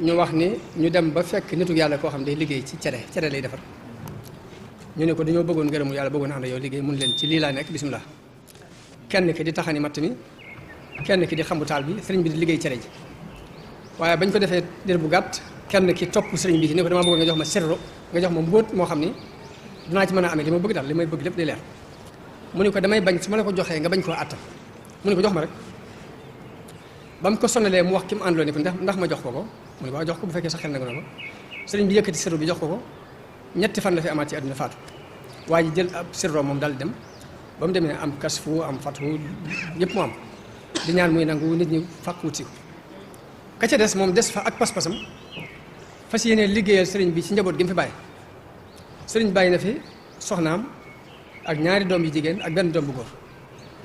ñu wax ni ñu dem ba fekk nitu yàlla koo xam day liggéey ci cere lay defar ñu ne ko dañoo bëggoon ngërëmul yàlla bëggoon ànd yow liggéey mun leen ci lii laa nekk bismillah kenn ki di taxani matt mi kenn ki di xambu taal bi sëriñ bi di liggéey cere ji waaye bañ ko defee dir bu gàtt kenn ki topp sëriñ bi ci ne ko damaa bëggoon nga jox ma sirru nga jox ma mbóot moo xam ni dinaa ci mën a amee li ma bëgg daal li may bëgg lépp day leer mu ne ko damay bañ su ma la ko joxee nga bañ koo àttan mu ne ko jox ma rek ba mu ko sonalee mu wax ki mu àndaloo ni ko ndax ma jox ko mu ne ko waaw jox ko bu fekkee sax xel na ko na ko sëriñ bi yëkkati sirru bi jox ko ñetti fan la fi amaat ci àdduna faatu waa ji jël ab sirro moom daal dem ba mu demee am kasfu am fatu yëpp mu am di ñaan muy nangu nit ñi fàq wut si ko ka ca des moom des fa ak pas-pasam fas yéene liggéeyal sëriñ bi ci njaboot gi mu fi bàyyi sëriñ bàyyi na fi soxnaam ak ñaari doom yu jigéen ak benn doom bu góor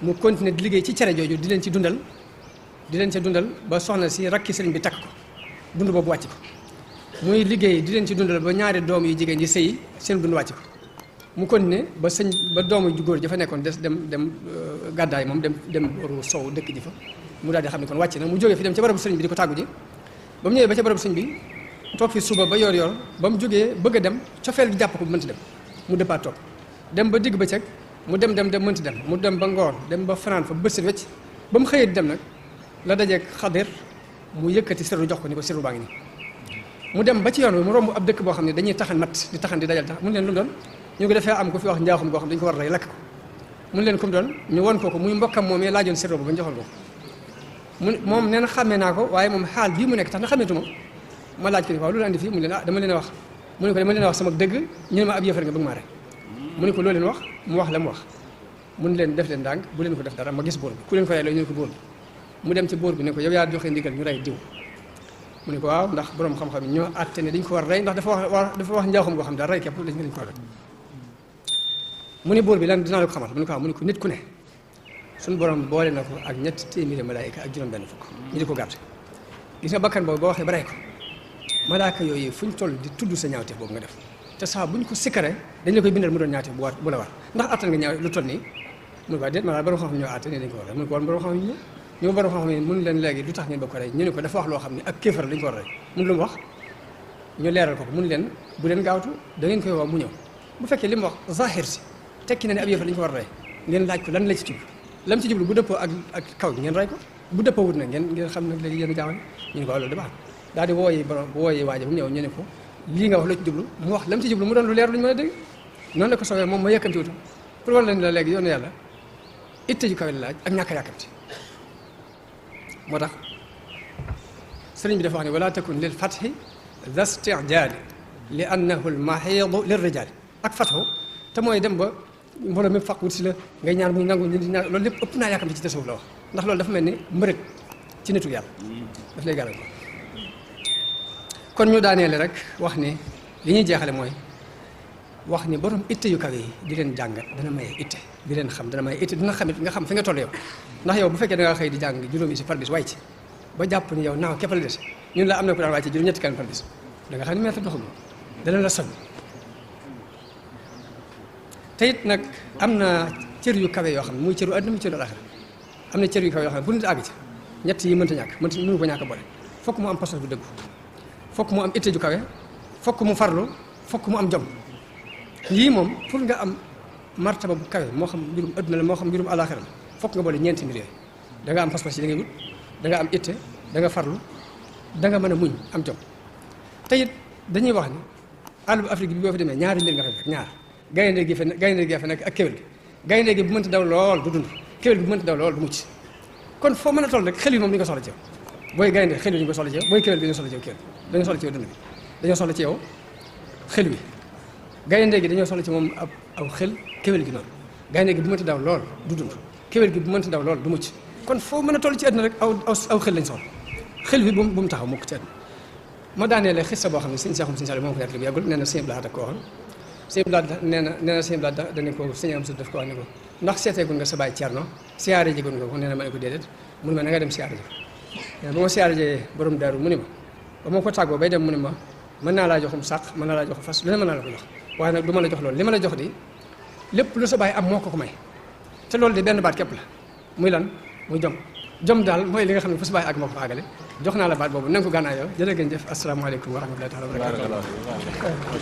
mu continuer di liggéey ci cere jooju di leen ca dundal ba soxna si rakki sëriñ bi takk ko dund boobu wàcc ko muy liggéey di leen ci dundal ba ñaari doom yu jigéen yi sëy seen dund wàcc ko mu continuer ba doomu ju góor jafa nekkoon des dem gàddaay moom dem booru sow dëkk ji fa mu daal di xam ne kon wàcc na mu jógee fi dem ca barabu sëriñ bi di ko tàggu ji ba mu ñëwee ba ca barabu sëriñ bi toog fi suba ba yor ba mu jógee bëgg a dem cofeel gi jàpp ko bu mënti dem mu dëppaat toog dem ba digg bëccëg mu dem mënti dem mu dem ba ngoor dem ba fanaan fa bët set wecc ba mu xëyee di dem nag la dajeeg Xadir mu yëkkati sirru jox ko ni ko sirru baa ngi nii mu dem ba ci yoon wi mu romb ab dëkk boo xam ne dañuy taxan mat di taxan di dajal tax mun leen lu mu doon ñu ko defee am ko fi wax njaaxum goo xam dañu ko war a rey lakk ko mun leen comme doon ñu won ko muy mbokkam moomee laajoon sirru ba ñu joxoon ko moom nee na xàmmee naa ko waaye moom xaal bii mu nekk tax na xàmmeetuma ma laaj ko ni waaw lu la andi fii mu leen dama leen a wax mu ne ko dama leen a wax sama dëgg ñu ne ma ab yëfar nga bëgg maa rek mu ne ko loo leen wax mu wax la mu wax mun leen def leen ndànk bu leen ko def dara ma gis bóor bi ku leen ko rey la ñu ne ko bóor bi mu dem ci bóor bi ne ko yow yaa joxe ndigal ñu rey diw mu ne ko waaw ndax borom xam-xam yi ñoo àtte ne dañ ko war rey ndax dafa wax njaaxum goo xam daal rey képp dañ ko war rey mu ne bóor bi lan dinaa la ko xamal mu ne ko waaw mu ne ko nit ku ne suñu borom boole na ko ak ñetti téeméeri malaayika ak juróom benn fukk ñu di ko gàtt gis nga bakkan boobu boo waxee ba rey ko malaaka yooyu fu ñu toll di tudd sa ñaawteef boobu nga def te saa bu ñu ko sikkaree dañ la koy bindal mu doon ñaawteef bu la war ndax attan nga ñaaw lu toll nii mu ne ko déet maanaam borom xam-xam ñoo àtte ne dañ ko war rey mu ne ko war borom xam-xam ñu borom xam-xam yi mun leen léegi lu tax ngeen bëgg ko rey ñu ne ko dafa wax loo xam ne ak kéefar lañ ko war a rey mun lu mu wax ñu leeral ko mun leen bu leen gaawtu da ngeen koy woo mu ñëw bu fekkee li mu wax zahir si tekki na ne ab yëfar lañ ko war a rey ngeen laaj ko lan la ci jublu lam ci jublu bu dëppoo ak kaw gi ngeen rey ko bu dëppoo wut nag ngeen xam nag léegi yéen gaawal ñu ne ko loolu da baax daal di wooyi borom bu wooyi waaja bu mu ñëw ñu ne ko lii nga wax la ci jublu mu wax lam ci jublu mu doon lu leer lu ñu mën a dégg noonu la ko soobee moom ma yàkkamti wutam pour war leen la léegi yoonu yàlla itte ju kawe la laaj ak ñàkk a yàkkamti moo tax sëriñ bi dafa wax ne wala takun lil fathi da stijaali li annahu al mahidu lir rijaali ak fathu te mooy dem ba mbooloo mi faq wut si la ngay ñaan muy nangu ñi ñaan loolu lépp ëpp naa yàkkamti ci tasawuf la wax ndax loolu dafa mel ni mbërëg ci nitu yàlla daf lay gàllankoor kon ñu daaneele rek wax ni li ñuy jeexale mooy wax ni borom itte yu kawe yi di leen jàngat dana maye itte di leen xam dana maye itte dina xamit nga xam fi nga toll yow ndax yow bu fekkee da nga xëy di jàng juróomi si par bis way ci ba jàpp ni yow naaw képp la des ñun la am na ko daan wàcce juróom ñetti kan par bis da nga xam ni metti doxul dana la soñ te it nag am na cër yu kawe yoo xam ne muy cëru àdduna muy cëru àllaxira am na cër yu kawe yoo xam ne pour nit àgg ci ñett yi mënta ñàkk mënu ko ñàkk a boole fokk mu am pas bu dëggu fokk mu am itte ju kawe fokk mu farlu fokk mu am jom yii moom pour nga am martaba bu kawe moo xam mbirum àdduna la moo xam mbirum àllaxira la fokk nga boole ñeenti mbir yooyu da nga am pas-pas yi da ngay wut da nga am itte da nga farlu da nga mën a muñ am jom te it dañuy wax ni àll bu Afrique bi boo fi demee ñaari mbir nga fa fekk ñaar gaynde gi fa nekk ak kéwél gi gaynde gi bu mënta daw lool du dund kéwél gi bu mënta daw lool du mucc kon foo mën a toll rek xel yi moom dañu ko soxla ci yow booy gaynde xel yi dañu ko soxla ci yow booy kéwél gi dañu soxla ci yow kéwél dañoo soxla ci yow dund bi dañoo soxla ci yow xel wi gaynde gi dañoo soxla ci moom aw xel kéwél gi noonu gaynde gi bu mënta daw lool du dund kéwél gi bu mënta daw lool du mucc kon foo mën a toll ci àdduna rek aw xel lañ soxla xel wi bu mu taxaw mukk ci àdduna ma daaneele xissa boo xam ne sëñ Seexum sëñ Saliou moom ko nettali bu yàggul nee na sëñ Blaat ak ko waxoon sëñ Blaat nee na sëñ Blaat dana ko sëñ am su daf ko wax ne ko ndax seeteegul nga sa baay Cerno siyaare ji gun nga ko nee na ma ne ko déedéet mu ne ma na nga dem siyaare ji ko ba ma siyaare jee borom daaru mu ne ma ba ma ko tàggoo bay dem mu ne ma mën naa laa joxum sàq mën naa laa joxum fas lu ne mën naa la ko jox waaye nag du ma la jox loolu li ma la jox di lépp lu sa baay am moo ko may te loolu de benn baat képp la muy lan muy jom daal mooy li nga xam ne fu sa baay ak moo ko àggale jox naa la baat boobu na nga ko gànnaa yow jërë ngeen jëf asalaamaaleykum wa rahmatullahi taala wa barakatuh